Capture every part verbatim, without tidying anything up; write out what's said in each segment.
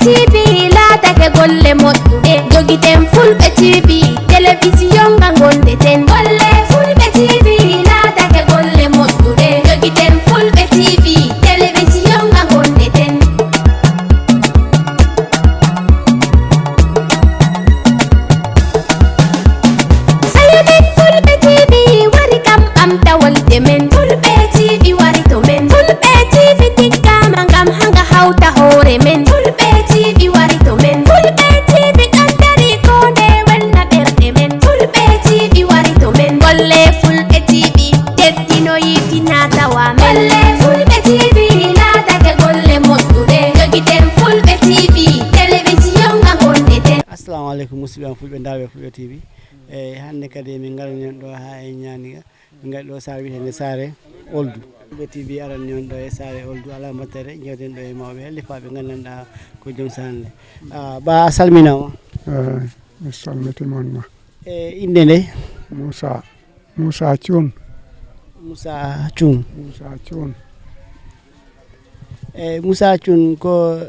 T V laatake golle moƴƴuɗe, jogiten Fulɓe T V, telewisiyon nga ngonɗen. Golle Fulɓe T V laatake golle moƴƴuɗe, jogiten Fulɓe T V, telewisiyon nga ngonɗen. Sey min Fulɓe T V wari kam ɓamta wolde men. Fulɓe T V wari to men. Fulɓe T V tiggama ngam hanga hawta hoore men. Fulɓe T V wari to men. Fulɓe T V ɗon dari ko nde welna ɓerɗe men. Fulɓe T V wari to men. Golle Fulɓe T V teddinoyi fina tawa men. Golle Fulɓe T V laatake golle moƴƴuɗe. Jogiten Fulɓe T V, telewisiyon nga ngonɗen. Assalamu aleykum, musidɓe am Fulɓe Ndaawe Fulɓe T V. Eyi, hannde kadi min ngarani on ɗo haa e Ñaaniga. Min ngari ɗo saare wiyetee nde Saare Oldu. Ɓe T V arani on ɗo e Saare Oldu, alaa mbattere, jewten ɗo e mawɓe lifaaɓe nganndanɗaa ko joom sahnde. Ah, Ba, a salminaama. Eyi, mi salmitima ma. E innde nde? Muusa, Muusa Cuun. Muusa Cuun. Muusa Cuun. Eyi, Muusa Cuun, ko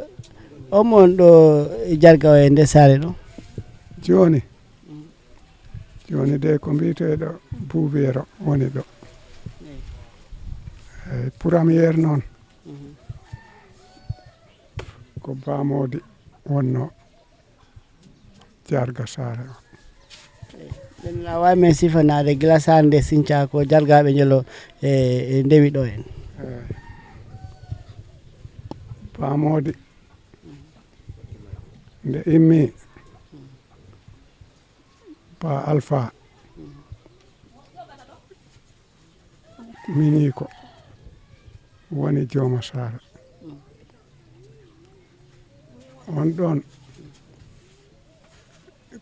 on mo on ɗo jarga o e nder saare ɗo? Jooni, jooni de ko mbiyeteeɗo Buubeero woni ɗo. Eyi. Eyi, puramiyeer noon, ko Baamoodi wonnoo jarga saare o. Eyi, ɗum a waawi men sifanaade gila saare nde Sincaa ko jargaaɓe njelo e, e ndewi ɗo en? Eyi. Baamoodi nde immi, Ba Alfa, miñiiko woni jooma saare. On ɗoon,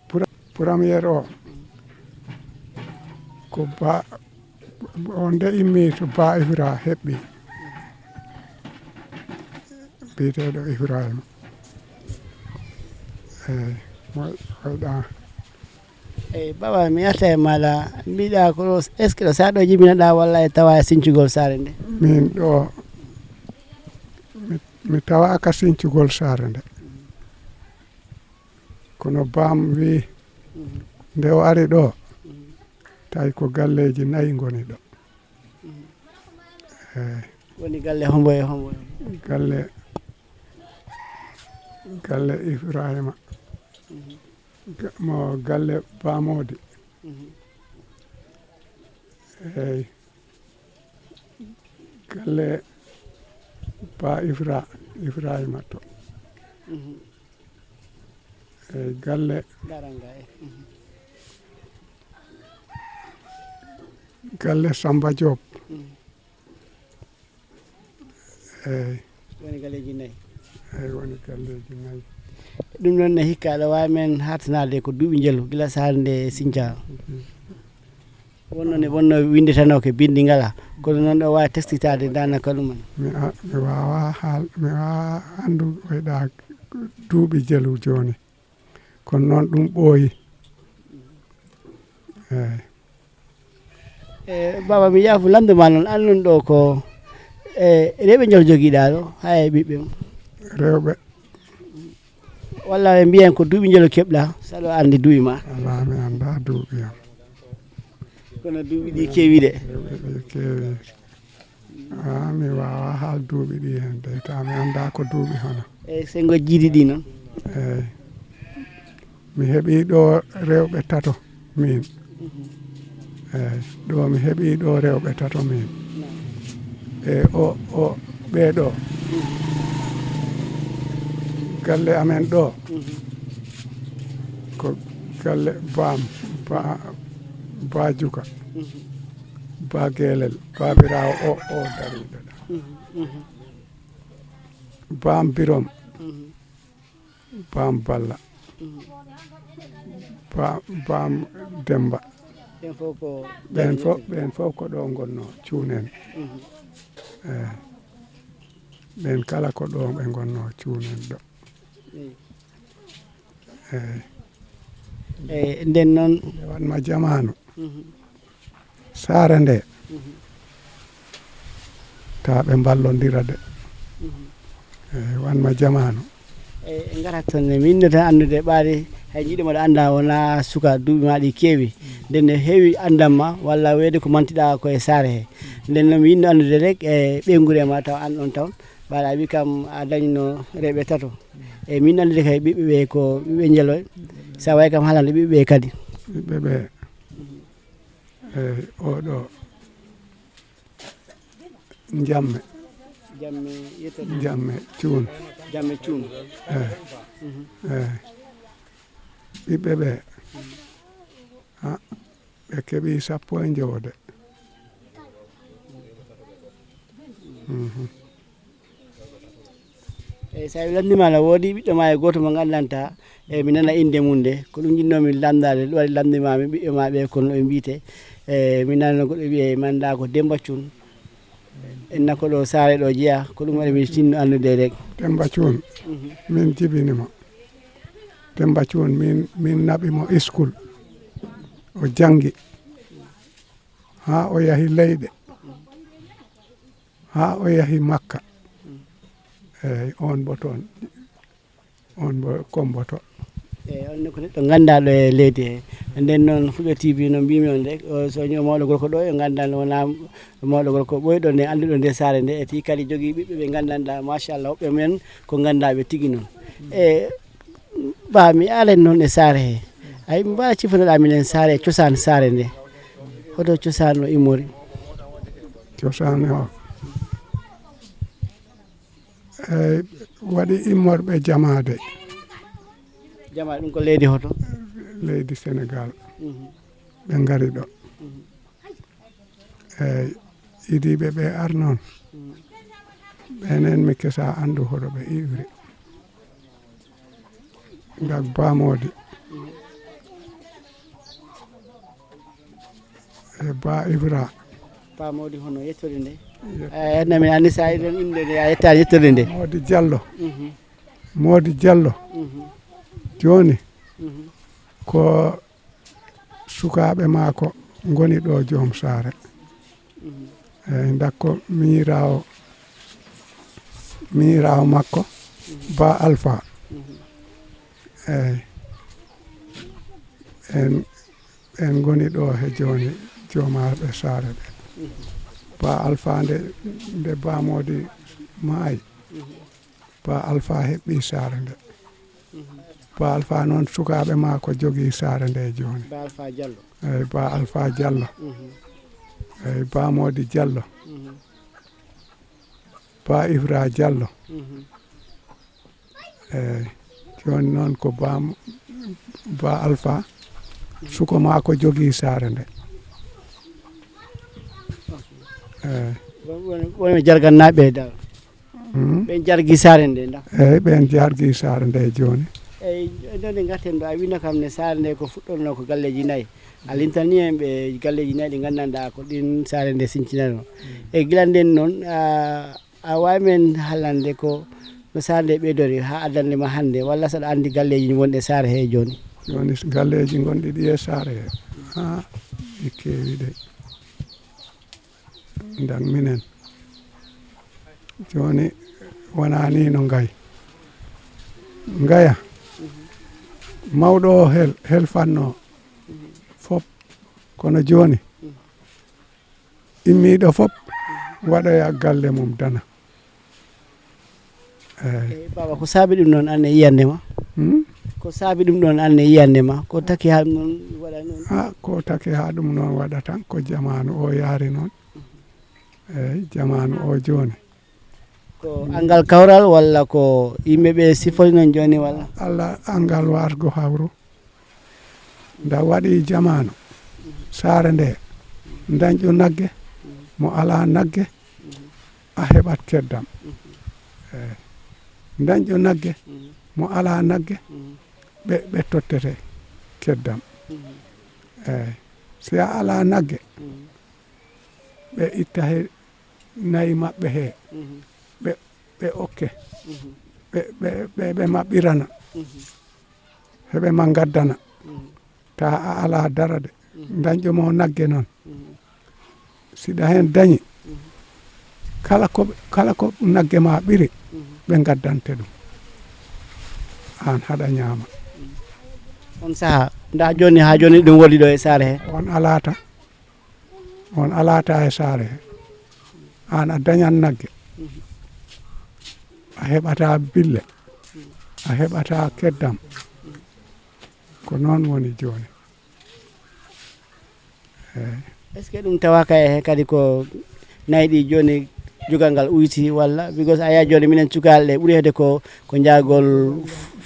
pura-, puramiyeer o, ko Ba, on nde immi to Ba Ifra heɓɓi, biyeteeɗo Ibrahima. Eyi, mo-, moƴƴa. Eyi, Baba, mi arta e maaɗa, mbiɗa ko ɗo, est-ce que ɗo saɗo jibinaɗa walla e tawa e sincugol saare nde? Min ɗo, mi, mi tawaaka sincugol saare nde. Kono Bam wi, nde o ari ɗo, tawi ko galleeji nayi ngoni ɗo. Eyi. Woni galle hombo e hombo? Galle, galle Ibrahima. Ga-, mo galle Baamoodi. Eyi. Galle Ba Ifra-, Ibrahima to. Eyi, galle, galle Samba Diop. Eyi. Woni galleeji nayi. Eyi, woni galleeji nayi. Ɗum noon ne hikka aɗa waawi men haatanaade ko duuɓi njelu gila saare nde Sinca. Wonno ne, wonno winnde tan o ke binndi ngala. Kono noon ɗo waawi teskitaade daanaka ɗum en. Mi a-, mi waawaa haal-, mi waawaa anndu wayɗa duuɓi njelu jooni. Kono noon ɗum ɓooyi. Eyi. E, Baba, mi yaafu lamnde ma noon, aan noon ɗo ko, e, rewɓe njol jogiɗa ɗo, haa e ɓiɓɓe mum? Rewɓe. Walla ɓe mbiyen ko duuɓi njol keɓɗa, saɗo anndi duuɓi ma? Alaa, mi annda duuɓi am. Kono duuɓi ɗi keewi de. Duuɓi ɗi keewi. Ah, mi waawaa haal duuɓi ɗi heen de, tawa mi annda ko duuɓi hono. E senngo jiidi ɗi noon? Eyi. Mi heɓii ɗo rewɓe tato miin. Eyi, ɗo mi heɓii ɗo rewɓe tato miin. E o, o, ɓee ɗo. Galle amen ɗo. Ko galle Bam, Ba, Ba Juka. Ba Gelel, baabiraawo o, o dariiɗo ɗo. Bam Birom, Bam Balla, Ba-, Bam Demba. Ɓen fof ko ɓen fof, ɓen fof ko ɗo ngonnoo, cuunen. Eyi. Ɓen kala ko ɗo ɓe ngonnoo, cuunen ɗo. Eyi. Eyi. Eyi, nden noon. Nde waɗma jamaanu. Saare nde, taa ɓe mballondira de. Eyi, waɗma jamaanu. E, en ngarat toon ne, mi yiɗno tan anndude ɓaade, hay jiiɗo mbaɗa annda wona suka duuɓi ma ɗi keewi. Nden ne heewi anndan ma, walla weede ko mantiɗa ko e saare he. Nden noon mi yiɗno anndude rek, e ɓeynguure ma taw an ɗon taw. Ɓaade a wi kam a dañno rewɓe tato. E mi yiɗno anndude kay ɓiɓɓe ɓe ko ɓiɓɓe njeloy. Sa wawi kam haalande ɓiɓɓe ɓe kadi. Ɓiɓɓe ɓe, e, oɗo Njamme. Jamme yettere. Jamme cuun. Jamme cuun. Eh. Mhm. Eh. Ɓiɓɓe ɓe, ha, ɓe keɓi sappo e njowo de. Mhm. Eyi, so a lanndima, no woodi ɓiɗɗo ma e gooto mo nganndanta, e mi nana innde mum de, ko ɗum njiɗnoomi lanndaade, ɗum waɗi lanndima mi ɓiɓɓe ma ɓe, kono ɓe mbiyte, e mi nana goɗɗo wiye, mi annda ko Demba Cuun, en nako ɗo saare ɗo jeya, ko ɗum waɗi mi tinno anndude rek. Demba Cuun, mhm, min jibini mo. Demba Cuun, min, min naɓi mo iskul. O janngi haa o yahi leyɗe. Haa o yahi Makka. Eyi, on mbo toon. On mbo kombo to. Eyi, on ne ko neɗɗo ngannduɗo e leydi he. Nden noon, Fulɓe T V no mbimi on de, o, so ñoo mawɗo gorko ɗo, e nganndan wona mawɗo gorko ɓooyɗo nde, annduɗo nde saare nde, e tii kadi jogii ɓiɓɓe ɓe nganndanɗa, machallah, woɓɓe men ko ngannduɗa ɓe tigi noon. E, ba, mi aalen noon e saare he. Ay, mba cifanoɗa minen saare, cosaan saare nde. Hoto cosaan o immori? Cosaan o, eyi, waɗi immorɓe jamaade. Jamaade ɗum ko leydi hoto? Leydi Senegal. Mhm. Ɓe ngari ɗo. Mhm. Eyi, idiiɓe ɓe ar noon. Mhm. Ɓenen mi kesa anndu hoto ɓe iwri. Ndak Ba Moodi. E Ba Ibra. Ba Moodi hono yettude nde? Yettude. Eh, nami anni sa eɗen innde nde, a yettaani yettude nde? Moodi Jallo. Mhm. Moodi Jallo. Mhm. Jooni, mhm, ko sukaaɓe maako ngoni ɗo joom saare. Mhm. Eyi, ndakko miñiraawo, miñiraawo makko, mhm, Ba Alfa. Mhm. Eyi, en, en ngoni ɗo he jooni joomaaɓe saare ɓe. Mhm. Ba Alfa nde, nde Ba Moodi maayi, mhm, Ba Alfa heɓɓi saare nde. Mhm. Ba Alfa noon sukaaɓe maako jogii saare nde jooni. Ba Alfa Jallo. Eyi, Ba Alfa Jallo. Mhm. Eyi, Ba Moodi Jallo. Mhm. Ba Ibra Jallo. Mhm. Eyi, jooni noon ko Ba, Ba Alfa, suko maako jogii saare nde. Eyi. Won, won, won e Jargannaaɓe dal. Hmm? Ɓen jargi saare nde, nda? Eyi, ɓen jargi saare nde jooni. Eyi, ɗo nde ngarten ɗo, a wino kam ne saare nde ko fuɗɗorno ko galleeji nayi. A lintani en ɓe galleeji nayi ɗi nganndanɗaa ko ɗin saare nde sincinano. Hmm. E gila nden noon, a, a waawi men haalande ko no saare nde ɓeydori haa addande ma hannde, walla saɗa anndi galleeji wonɗi e saare he jooni? Jooni galleeji ngonɗi ɗi e saare he, haa ɗi keewi de. Ndan minen. Jooni wonaa ni no ngay. Ngaya. Mawɗo o hel, helfanno fop. Kono jooni, immiiɗo fop waɗoya galle mum dana. Eyi. Eyi, baaba, ko saabi ɗum noon aan e yiyannde ma? Hmm? Ko saabi ɗum ɗoon aan e yiyannde ma? Ko taki haa ɗum noon waɗa noon? Ah, ko taki haa ɗum noon waɗa tan, ko jamaanu o yaari noon. Eyi, jamaanu o jooni. Ko anngal kawral walla ko yimɓe ɓe sifoy noon jooni walla? Allah anngal wargo hawru. Nda waɗi jamaanu, saare nde, dañɗo nagge, mo alaa nagge, a heɓat keddam. Eyi. Dañɗo nagge, mo alaa nagge, ɓe, ɓe tottete keddam. Eyi. Si a alaa nagge, ɓe itta he nayi maɓɓe he, ɓe, ɓe okke, ɓe, ɓe, ɓe, ɓe maɓɓirana, heɓe ma ngaddana. Taa a alaa dara de, dañɗo mo nagge noon. Si ɗa heen dañi, kala ko, kala ko nagge ma ɓiri, ɓe ngaddante ɗum. aan haɗa ñaama. On sahaa, ndaa jooni, haa jooni ɗum woni ɗo e saare he? On alaata, on alaata e saare he. Aan a dañan nagge, a heɓataa bille, a heɓataa keddam. Ko noon woni jooni. Eey. Est ce que ɗum tawaaka e he kadi ko nayi ɗi jooni jogal ngal uyti walla? Because a yiya jooni minen cukaaɓe ɓuri heewde ko, ko njaagol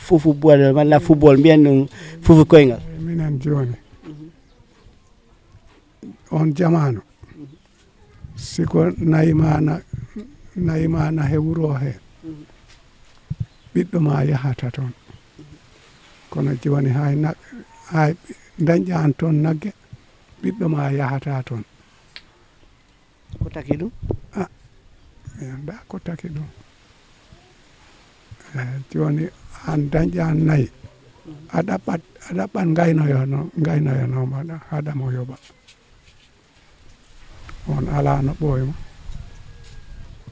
fufu boole, walla football, mbiyen ɗum fufu koyngal. Minen jooni, on jamaanu, si ko nayi ma na, nayi ma na he wuro he, ɓiɗɗo ma yahata toon. Kono jooni hay na, hay dañƴa aan toon nagge, ɓiɗɗo ma yahata toon. Ko taki ɗum? Ah, mi anndaa ko taki ɗum. Eh, jooni aan dañƴa aan nayi. A ɗaɓɓat, a ɗaɓɓat ngaynoyo no, ngaynoyo no mbaɗa, haɗa mo yoɓa. On alaa no ɓooyma.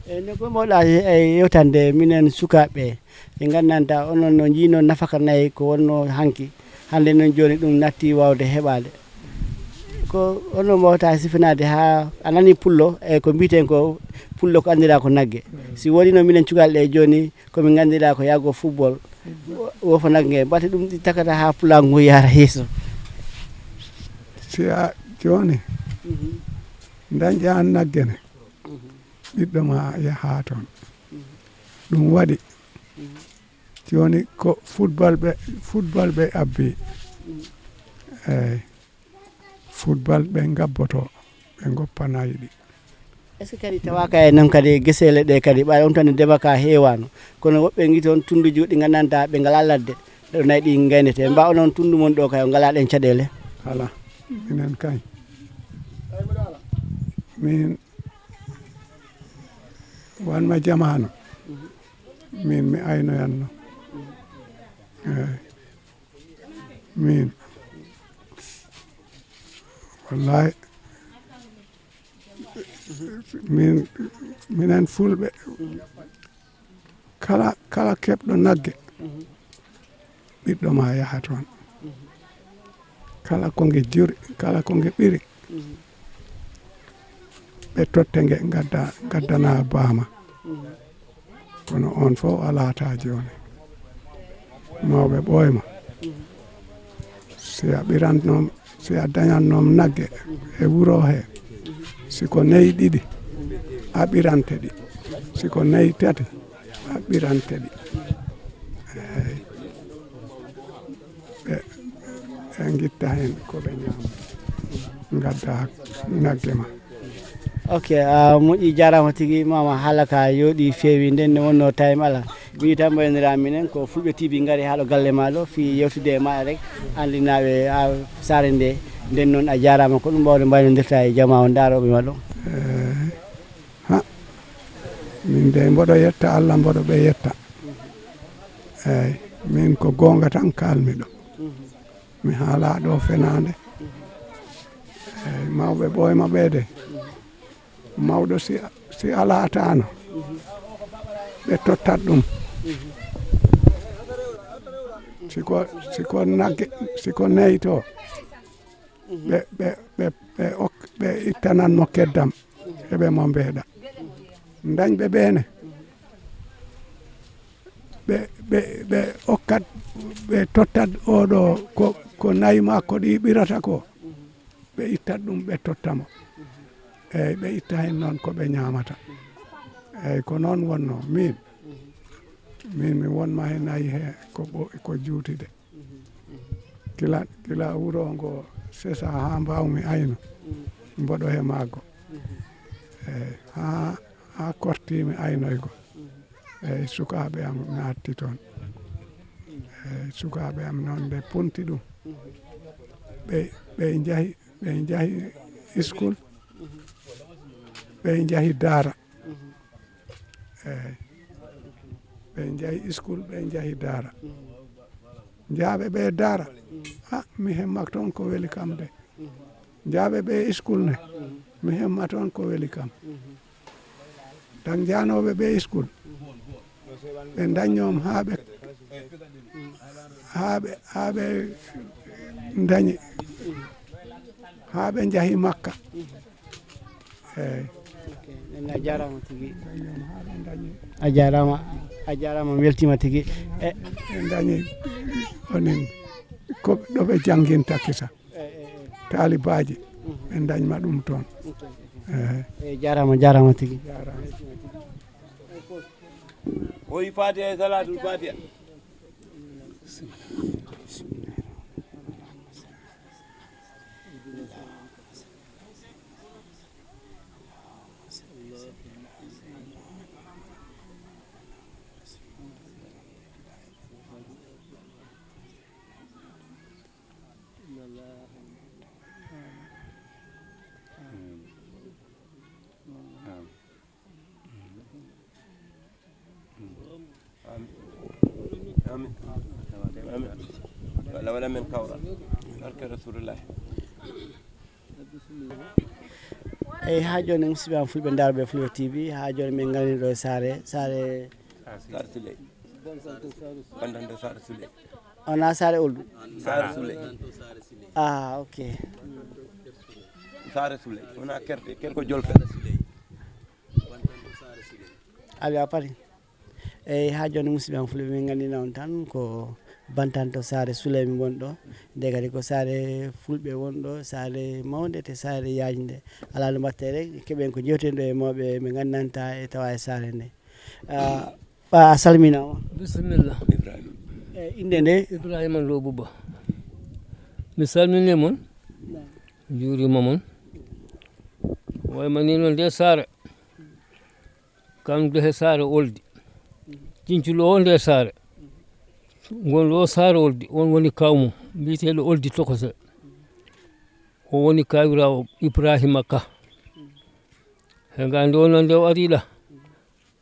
E no ko mboɗa e yewtande minen sukaaɓe ɓe nganndantaa onon no njiino nafaka nayi ko wonno hanki. Hannde noon jooni ɗum natti waawde heɓaade. Ko ono mbawta sifanaade haa a nani pullo e ko mbiten ko pullo ko anndiraa ko nagge. Si woni noon minen cukalɓe jooni ko min nganndiraa ko yahgo football. Wo-, wofo nagge, mbaɗte ɗum ɗi takata haa pulaagu ngu yahra yeeso. Si a jooni, dañƴa aan nagge ne, ɓiɗɗo ma yaha toon. Ɗum waɗi. Jooni ko football ɓe, football ɓe abbi. Eey. Football ɓe ngabboto, ɓe ngoppa nayi ɗi. Est ce que kadi tawaaka e noon kadi geseele ɗe kadi ɓay on tan ndema ka heewaano, kono woɓɓe ngi toon tunnduji goɗɗi nganndantaa ɓe ngalaa ladde ɗo nayi ɗi ngaynetee, mba onon tunndu mon ɗo kay o ngalaa ɗen caɗeele? Alaa, minen kay, min wanma jamaanu, min mi aynoyanno. Eey. Min, wallahi, min, minen fulɓe, kala, kala keɓɗo nagge, ɓiɗɗo ma yaha toon. Kala ko nge juri, kala ko nge ɓiri, ɓe totte nge, ngadda, ngaddana baama. Kono on fof alaa taa jooni. Mawɓe ɓooyma. Si a ɓirannoom, si a dañannoom nagge e wuro he, si ko nayi ɗiɗi, a ɓirante ɗi. Si ko nayi tati, a ɓirante ɗi. Eey. Ɓe, ɓe ngitta heen ko ɓe ñaama, ngadda nagge ma. Ok, a moƴƴi, jaaraama tigi, maama, haala ka yooɗi, feewi, nden ne wonno time ala. Mini tan mbayniraa minen ko Fulɓe T V ngari haa ɗo galle ma ɗo, fii yewtude e maɗa rek, anndinaaɓe a saare nde, nden noon a jaaraama, ko ɗum mbawde mbaynondirta e jamaa on daarooɓe ma ɗo. Eey. Ha, min dey mboɗo yetta Allah, mboɗo ɓe yetta. Eey, min ko goonga tan kaalmi ɗo. Mi haalaa ɗo fenaande. Eey, mawɓe ɓooyma ɓe de, mawɗo si, si alaataano, ɓe tottat ɗum. Si ko, si ko nagge, si ko neyto, ɓe, ɓe, ɓe, ɓe ok-, ɓe ittanan mo keddam, heɓe mo mbeeɗa. Dañɓe ɓe ne, ɓe, ɓe, ɓe okkat, ɓe tottat oɗo ko, ko nayi makko ɗi ɓirata ko, ɓe ittat ɗum, ɓe totta mo. Eey, ɓe itta heen noon ko ɓe ñaamata. Eey, ko noon wonno. Min, min mi wonma he nayi he ko ɓo-, ko juuti de. Gila, gila wuro ngo sesa haa mbaawmi ayno, mboɗo he maaggo. Eey, haa, haa kortiimi aynoygo. Eey, sukaaɓe am naatti toon. Eey, sukaaɓe am noon nde punti ɗum. Ɓe, ɓe njahi, ɓe njahi iskul, ɓe njahi daara. Eey. Ɓe njahi iskul, ɓe njahi daara. Njaaɓe ɓe daara. Ah, mi hemma toon ko weli kam de. Njaaɓe ɓe iskul ne. Mi hemma toon ko weli kam. Tan njanooɓe ɓe iskul. Ɓe daññoom haa ɓe, haa ɓe, haa ɓe ndañi, haa ɓe njahi Makka. Eeyi. Ok, a jaaraama tigi. A jaaraama, a jaaraama, mi weltiima tigi. E, ɓe ndañi onin ko ɗo ɓe jannginta kisa. Taalibaaji, ɓe ndañma ɗum toon. Ok. Eeyi. E, jaaraama, jaaraama tigi. Jaaraama. O yi Fatiha e Salatul Fatiha. Amin. Amin. Amin. Wala, wala men kawra. Barke Rasulullah. Eyi, haa jooni, musidɓe am fulɓe ndaarɓe Fulɓe T V, haa jooni min ngari ɗo e saare, saare Saare Suley. Bandante Saare Suley. Wona saare Oldu? Saare Suley. Ah, ok. Saare Suley. Wona kerte, ker ko jolfe. Awi a pari. Eyi, haa jooni, musidɓe am fulɓe, min nganndina on tan ko bantanto saare Suley mi won ɗo. Nde kadi ko saare fulɓe won ɗo, saare mawnde, te saare yaajnde. Alaa no mbaɗten rek, keɓen ko jewten ɗo e mawɓe ɓe nganndantaa e tawa e saare nde. Ah, ba a salminaama. Bisimilla. Ibrahima. E innde nde? Ibrahima Lo Buba. Mi salmini mon. Naam. Juurima mon. Wayma ni noon nde saare. Kam nde he saare Oldi. Cincilo o nde saare. Ngon ɗo saare Oldi. On woni kawmu. Mbiyeteeɗo Oldi Tokose. O woni kawiraawo Ibrahima Ka. He nga nde o noon nde o ari ɗa.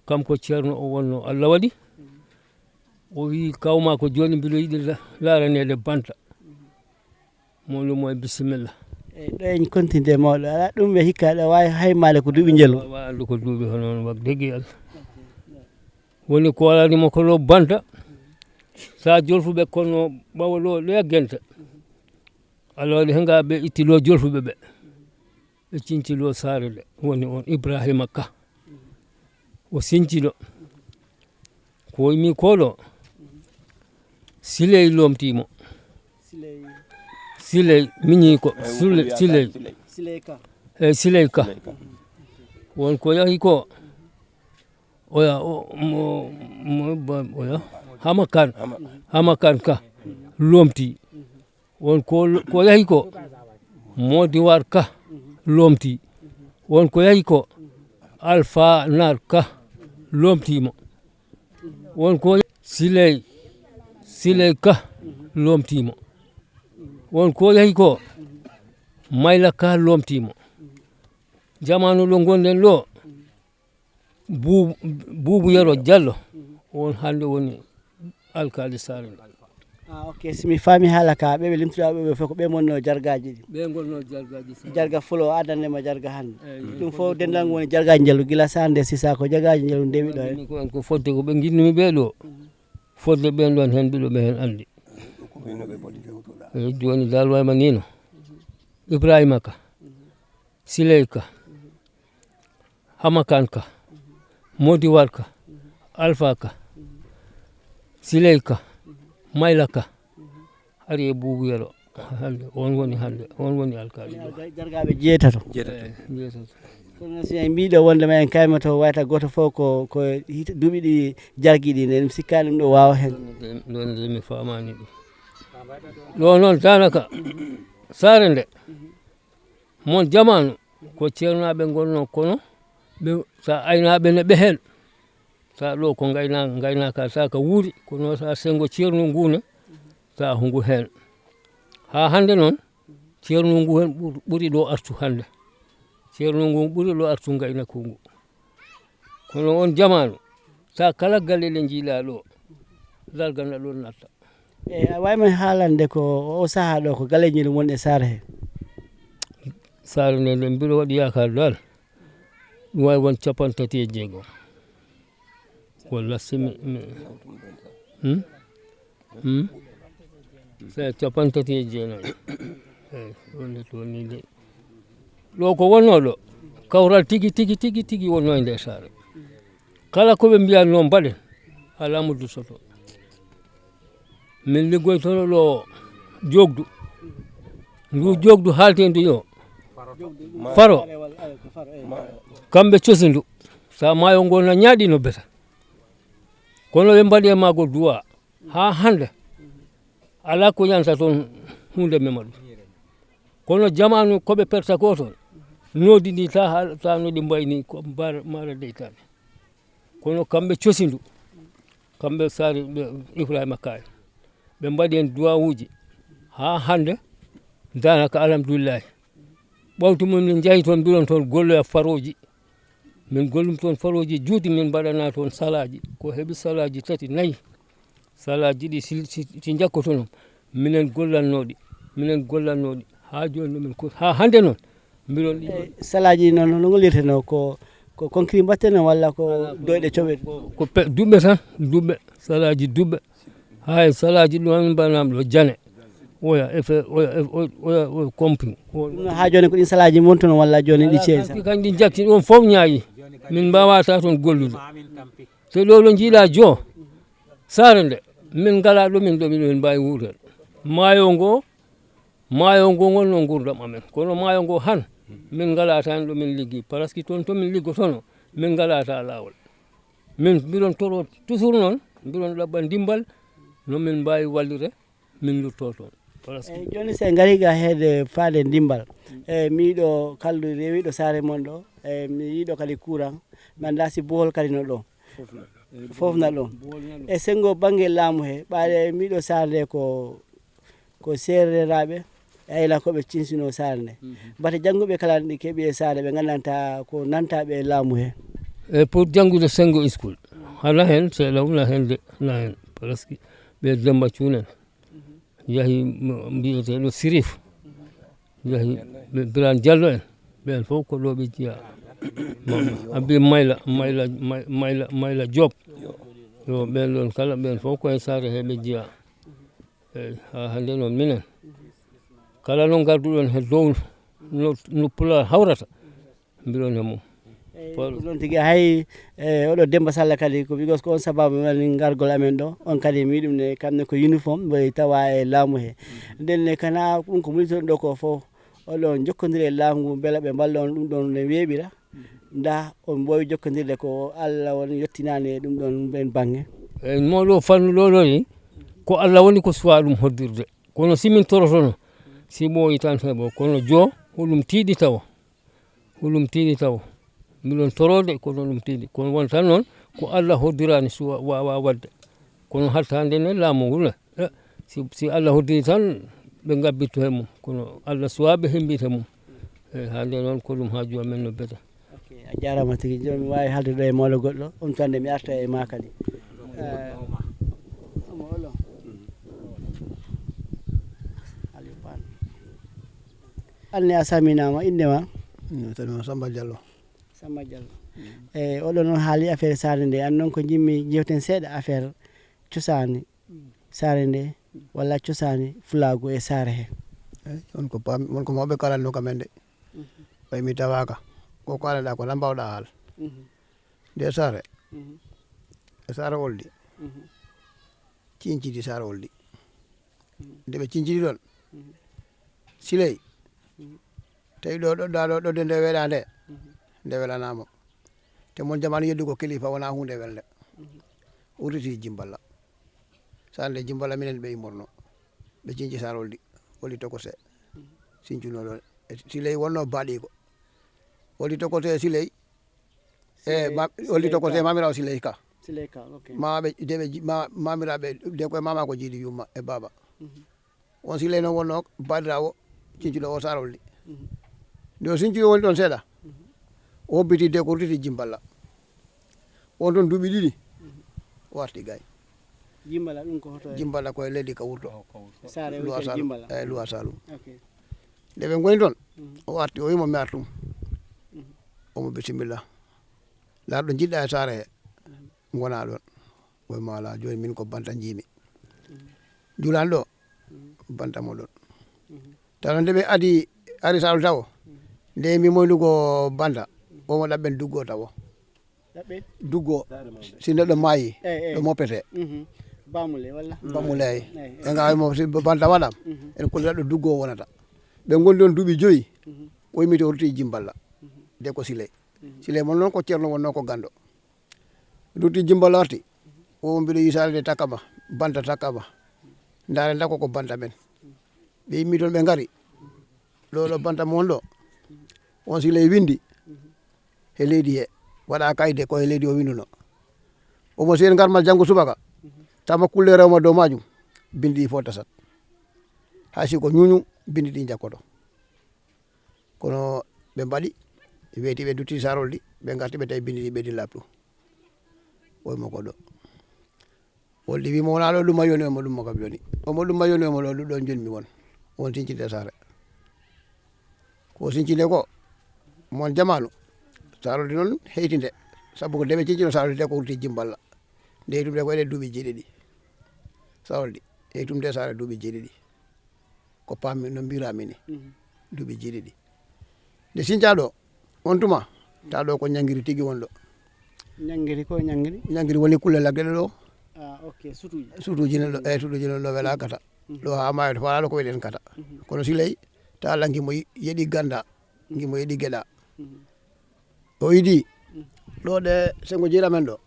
Kam ko ceerno o wonno. Allah waɗi o wi kawma ko jooni mbiɗo yiɗi la-, laaraneede banta. Mawɗo mo e bisimilla. Eyi, ɗo en kontinde mawɗo. Alaa ɗum ɓe hikka ɗo waawi hay maale ko duuɓi njelu. Waawa anndu ko duuɓi hono on wak degi Allah. Woni ko alani mo ko ɗo banta. Sa jolfuɓe kono ɓawa ɗo ɗe genta. Allah waɗi he nga ɓe itti ɗo jolfuɓe ɓe. Ɓe cincilo saare nde woni on Ibrahima Ka. O sincilo. Ko mi koɗo. Siley lomtimo. Siley. Siley miñi ko. Sule-, Siley. Siley Ka. Eyi, Siley Ka. Siley Ka. Won ko yahi ko. Oya, o, mo, mo, ba, oya. Hama Kan. Hama. Hama Kan Ka. Lomti. Won ko, ko yahi ko Modiwar Ka lomti. Won ko yahi ko Alfa Nar Ka lomtimo. Won ko Siley, Siley Ka lomtimo. Won ko yahi ko Mayla Ka lomtimo. Jamanu ɗo gonɗen ɗo, Buubu, Buubu Yero Jallo, on hannde woni alkaali saare nde. Ah, ok, si mi faami haala ka, ɓe ɓe limtuɗa ɓe ɓe fof ko ɓe wonno jargaaji ɗi. Ɓe ngonno jargaaji saare. Jarga fulo, o addande ma jarga hannde. Eyi, ɗum fof denndaangal woni jargaaji njalu, gila sannde sisa ko jargaaji njalu ndewi ɗo. Ko, ko fodde ko ɓe nginnumi ɓe ɗo. Fodde ɓen ɗon heen mbiɗo ɓe heen anndi. Eyi, jooni dal wayma nino. Ibrahima Ka. Siley Ka, Hama Kan Ka, Modiwar Ka, Alfa Ka, Siley Ka, Mayla Ka, hari e Buubu Yero. Hannde, on woni hannde, on woni alkaali ɗo. Jargaaɓe jeetato. Jeetato. Eyi, jeetato. Kono si en mbiɗo wonde ma en kayma to wayta gooto fof ko, ko hita-, duuɓi ɗi jargi ɗi, en sikkaani ɗum ɗo waawa heen. Ɗon, ɗon, ɗon mi faamaani ɗum. Ɗo noon daanaka saare nde. Mon jamaanu ko ceernaaɓe ngonnoo, kono ɓe, sa aynaaɓe ne ɓe heen. Sa ɗo ko ngayna-, ngaynaaka, sa ka wuuri, kono sa senngo ceernu ngu ne, sa hungu heen. Haa hannde noon, ceernu ngu heen ɓur-, ɓuri ɗo artu hannde. Ceernu ngu ɓuri ɗo artu ngaynaku ngu. Kono on jamaanu, sa kala galle ɗe njiiɗa ɗo, darga na ɗon natta. E, a waawii men haalande ko o sahaa ɗo ko galeeji ɗum woni e saare he? Saare nde, nde mbiɗo waɗi yaakaar dal, ɗum waawi won capanɗe tati e jeego. Walla si mi, mi, hmm? Hmm? Capanɗe tati e jeenayi. Eyi, wonde toon ni de. Ɗo ko wonnoo ɗo, kawral tigi, tigi, tigi, tigi wonnoo e nder saare. Kala ko ɓe mbiyatnoo mbaɗen, alaa mo dusoto. Min liggoytono ɗo joogdu. Ndu joogdu haalteendu yo faro. Kamɓe cosi ndu. Sa maayo ngo na ñaaɗi no beta. Kono ɓe mbaɗi e maago duwa. Haa hannde, alaa ko yanta toon huunde mema ɗum. Kono jamaanu ko ɓe perta ko toon, noodi ndi ta haa, ta no ɗi mbayni ko mbar-, mara deytaade. Kono kamɓe cosi ndu, kamɓe Saari, ɓe Ibrahima Kaay, ɓe mbaɗi heen duwawuuji haa hannde, daanaka alhamdulillahi. Ɓawti mum min njahi toon, mbiɗon toon golloya farooji. Min gollum toon farooji juuti, min mbaɗana toon salaaji. Ko heɓi salaaji tati, nayi. Salaaji ɗi si, si, si njakkotono, minen gollanno ɗi, minen gollanno ɗi. Haa jooni no min ko, haa hannde noon, mbiɗon ɗi. Eh, salaaji noon, no ngollirtenoo? Ko, ko concret mbaɗtenoo walla ko doyɗe coɓeten? Ko, ko pe-, duɓɓe tan, duɓɓe, salaaji duɓɓe. Hay salaaji ɗum en mbaɗanaama ɗo jane. Oya, efe, oya, efe, oya, oya, oya, comping. Ɗum noon, haa jooni ko ɗiin salaaji wontuno walla jooni ɗi ceewi tan? Alaa, kañƴi njakki ɗoon fof ñaayi. Min mbaawata toon gollude. Te ɗo, ɗo njiiɗa jo, saare nde, min ngalaa ɗo min, ɗo min, min mbaawi wuurede. Maayo ngo, maayo ngo ngonno nguurndam amen. Kono maayo ngo han, min ngalaa tan ɗo min liggi. Parce que toon to min liggotono, min ngalaa ta laawol. Min mbiɗon toro toujours noon, mbiɗon ɗaɓɓa ndimbal, no min mbaawi wallire, min lutto toon. Parce que Eyi, jooni so en ngarii ga heede faade ndimbal, eyi, miɗo kaldu rewiɗo saare mon ɗo, eyi, mi yiɗo kadi courant, mi anndaa si bohol kadi no ɗo. Fof na ɗo. E senngo bannge laamu he, ɓaade miɗo saare nde ko, ko seereraaɓe e aynakooɓe cinsino saare nde. Mbate jannguɓe kala ɗi keɓi e saare ɓe ngandanta ko nantaaɓe e laamu he. E pour janngude senngo school, hana heen seeɗa, wona heen de, na heen. Parce que ɓe Demba Cuunen. Yahi mo mbiyeteeɗo Sirif, yahi ɓe Birane Diallo en, ɓeen fof ko ɗo ɓe jeyaa. Abbi Mayla, Mayla, May-, Mayla, Mayla Diop. Yo, ɓeen ɗoon kala, ɓeen fof ko e saare he ɓe jeyaa. Eyi, haa hannde noon minen, kala no ngarduɗon he dow no, no Pulaar hawrata, mbiɗon e mum. Eyi, ko noon tigi. Hay, e, oɗo Demba Sall kadi, ko bigos ko on sababu woni ngargol amen ɗo. On kadi mi wiɗum ne, kamne ko uniforme, mboy tawa e laamu he. Nden ne kana ɗum ko muliton ɗo ko fof, oɗon jokkondiri e laamu ngu, mbela ɓe mballa on ɗum ɗon ne weeɓira. Nda on mboowi jokkondirde ko Allah woni yettinani e ɗum ɗon ɓen bannge. E moɗo fannu ɗo ɗo ni, ko Allah woni ko suwa ɗum hoddirde. Kono si min torotono, si ɓooyi tan heɓo. Kono jo, huɗum tiiɗi tawo. Ko ɗum tiiɗi taw. Miɗon toroode ko ɗum tiiɗi. Kono won tan noon ko Allah hoddiraani suwa-, waawaa waɗde. Kono hatta hannde ne laamu ngu ne, eh, si, si Allah hoddiri tan ɓe ngabbitto he mum. Kono Allah suwaa ɓe hemmbita mum. Eh, hannde noon ko ɗum haaju amen no beta. Ok, a jaaraama tigi. Jooni mi waawi haalde ɗo e mawɗo goɗɗo, on tan nde mi arta e maa kadi. Eh, omo olo. Aliou Pane. Anne a salminaama, innde ma? Mm, salminaama Samba Diallo. Samba Diallo. Mm. E, oɗo noon haali affaire saare nde. An noon ko njimmi jewten seeɗa affaire cosaani saare nde, walla cosaani fulaagu e saare he. Eyi, on ko paam-, on ko mawɓe kalatnoo kam en de. Mhm. Ɓay mi tawaaka. Ko kalanɗaa ko tan mbawɗaa haal. Mhm. Nde saare. Mhm. E saare oldi. Mhm. Cincidi saare oldi. Mhm. Nde ɓe cincidi ɗon. Mhm. Siley. Mhm. Tawi ɗo, ɗo, ɗo, ɗo, ɗo nde weɗaa nde. Mhm. Nde welanaama. Te mon jamaanu yeddugo kilifa wonaa huunde welde. Mhm. Urriti Jimballa. Saare nde Jimballa minen ɓe immorno. Ɓe cinci saare oldi. Oldi tokose. Mhm. Sincuno ɗon. E Siley wonno baɗiiko. Oldi tokose e Siley. E, Siley, ma-, Siley Oldi tokose Ka. Mamiraawo Siley Ka. Siley Ka, ok. Maɓe, de ɓe ji-, ma-, mamiraaɓe, de koye mama ko jiidi yumma e baba. Mhm. On Siley noon wonno baɗiraawo cincuɗo o Saar Oldi. Mhm. Nde o sincuɗo woni ɗon seeɗa, mhm, o hobbiti de ko rutiti Jimballa. On ɗon duuɓi ɗiɗi, mhm, o arti gay. Jimballa ɗum ko hoto e? Jimballa ko e leydi ka wurto. Saare Luwa wiyetee Saalum. Jimballa. Eyi, Luwa Saalum. Ok. Nde ɓe ngoni toon, mhm, o arti, o wimo mi artum. Mhm. Omo bisimilla. Laar ɗo jiɗɗa e saare he, mhm, ngona ɗon. Oy mala, jooni min ko banta njiimi. Mhm. Julan ɗo, Banta mo ɗon. Tawa nde ɓe adi ari salo tawo. Nde mi moylugo banta. Omo ɗaɓɓen duggo tawo. Duggo. Si neɗɗo maayi. Ɗo moppete. Bamule walla? Bamule ay. En ga mo si banta waɗam. En kullata ɗo duggo wonata. Ɓe gondi on duuɓi joyi. O yimmi to rutti jimballa. De ko siley. Siley mon noon ko ceerno wonno ko gando. Rutti jimballa warti. O mbiɗo yisade de takkama. Banta takkama. Ndaare ndako ko banta men. Ɓe yimmi toon ɓe ngari. Ɗo ɗo banta mon ɗo. On siley windi. He leydi he. Waɗa kayde ko he leydi o winduno. Omo seen ngarmal janngo subaka. Tama kulle rewma dow majum. Bindi ɗi fof tasat. Hay si ko ñuñu bindi ɗi jakkoto. Kono ɓe mbaɗi, ɓe weeti ɓe dutti saroldi, ɓe ngarti ɓe tawi bindi ɗi ɓeydi laɓɗu. Oy mo goɗɗo. Wolde wimo wona ɗo ɗum ma yoni, omo ɗum mo kam yoni. Omo ɗum ma yoni, omo ɗo ɗum ɗon joni mi won. On sincinde sare. Ko sincinde ko, mon jamanu. Saroldi noon heytinde. Sabu ko nde ɓe cincino saroldi de ko wurti jimballa. Nde heytum de ko ene duuɓi jeeɗiɗi. Saroldi. Heytum de sare duuɓi jeeɗiɗi. Ko paami no mbirami ni. Duuɓi jeeɗiɗi. Nde sinca ɗo, on tuma, ta ɗo ko ñangiri tigi won ɗo. Ñangiri ko ñangiri? Ñangiri woni kulle lagge ɗo. Ah, ok, sutuji. Sutuji no ɗo, e sutuji no ɗo wela kata. Ɗo ha maayo to faala ɗo ko weɗen kata. Kono siley, ta langi mo yeɗi ganda, ngi mo yeɗi geɗa. O idi, ɗo ɗe sengo jeeɗa men ɗo,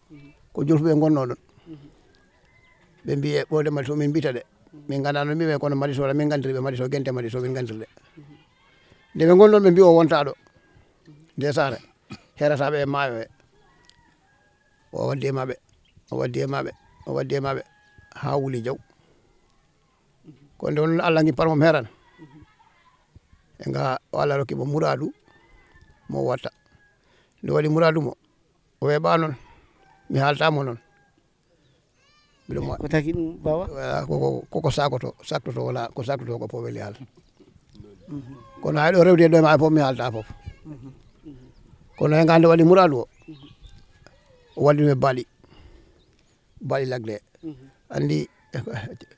ko jolfuɓe gonno ɗon. Ɓe mbiye ɓoyde madi so min mbita ɗe. Min ganda no mbiɓe kono madi so min gandiri ɓe madi so gente madi so min gandirde. Nde ɓe ngon ɗon ɓe mbi o wonta ɗo. Nde sare, herataɓe e maayo he. O waddi e maɓɓe, o waddi e maɓɓe, o waddi e maɓɓe, ha wuli jaw. Ko nde won Allah ngi parmo heran. E nga o Allah rokki mo muradu mo watta. Nde waɗi muradu mo, o weɓa noon. Mi haalta mo noon. Mbiɗo mo Ko taki ɗum, baba? Wala, koko, koko sakoto, saktoto wala, ko saktoto ko fof weli haala. Kono hay ɗo rewde ɗo ma fof mi haalta fof. Kono he nga nde waɗi muradu o, o waɗi ɗum e baali. Baali lagde. Andi,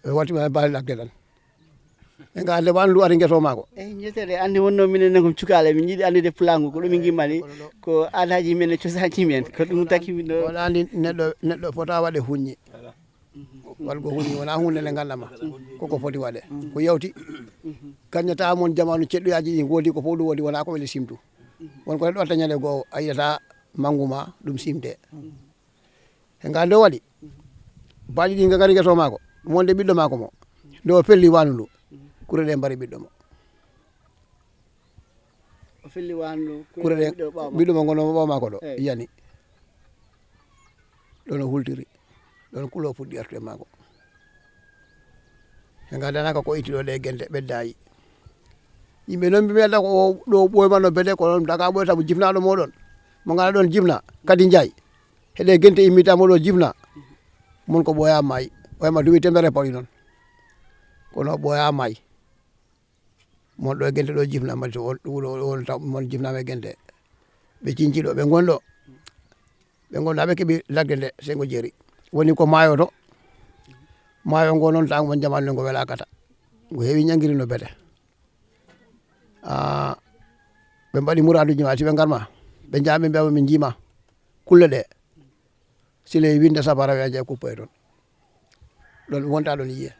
o waɗi ɗum e baali lagde tan. E nga nde wan luwata gueso mako. Eyi, jetere andi wonno minen ne ko cukaale, min jiiɗi andude pulaar ngu, ko ɗum min gimmani, ko aadaji men e cosaji men, ko ɗum taki min ɗo. Wona andi neɗɗo, neɗɗo fota waɗe huññi. Waɗgo huññi wona hunde nde gandama, koko foti waɗe. Ko yawti, gañata mon jamanu ceɗɗoyaji ɗi godi ko fof ɗum woni wona ko weli simtu. Won ko neɗɗo watta ñande goo a yiɗata mangu ma ɗum simte. He nga nde waɗi, baali ɗi nga gari gueso mako, wonde ɓiɗɗo mako mo. Nde o felli wanu ndu, kure ɗe mbari ɓiɗɗo mo. O felli wanu ndu, kure ɗe, ɓiɗɗo ɓawo mako. Ɓiɗɗo mo ngono ɓawo mako ɗo, Eyi. Yani. Ɗon o hultiri, ɗon kulo fuɗɗi artude mako. He nga danaka ko itti ɗo ɗe gente ɓeddayi. Yimɓe noon mbi mi adda ko o ɗo ɓoyma no bede ko ɗon daga ɓoy sabu jifnaɗo moɗon. Mo ngana ɗon jifna, kadi njaay. Heɗe gente immita mo ɗo jifna. Mon ko ɓoya maayi. Ɓoyma duwi temedere pawɗi noon. Kono ɓoya maayi. Mon ɗo e gente ɗo jifna, mbaɗi to on, ɗum ɗo on taw mon jifnama e gente. Ɓe cinci ɗo, ɓe ngon ɗo. Ɓe ngon ɗo, ɓe keɓi lagge nde, sey ngo jeeri. Woni ko maayo to. Maayo ngo noon, tan mon jamaanu ngo welakata. Ngo heewi ñangiri no bete. Ah, ɓe mbaɗi muraaduji ma, si ɓe ngarma, ɓe njaha ɓe mbiya min njiima kulle ɗe. Sile winde safara, ɓe aja kuppo e toon. Ɗon wonta ɗon yiye.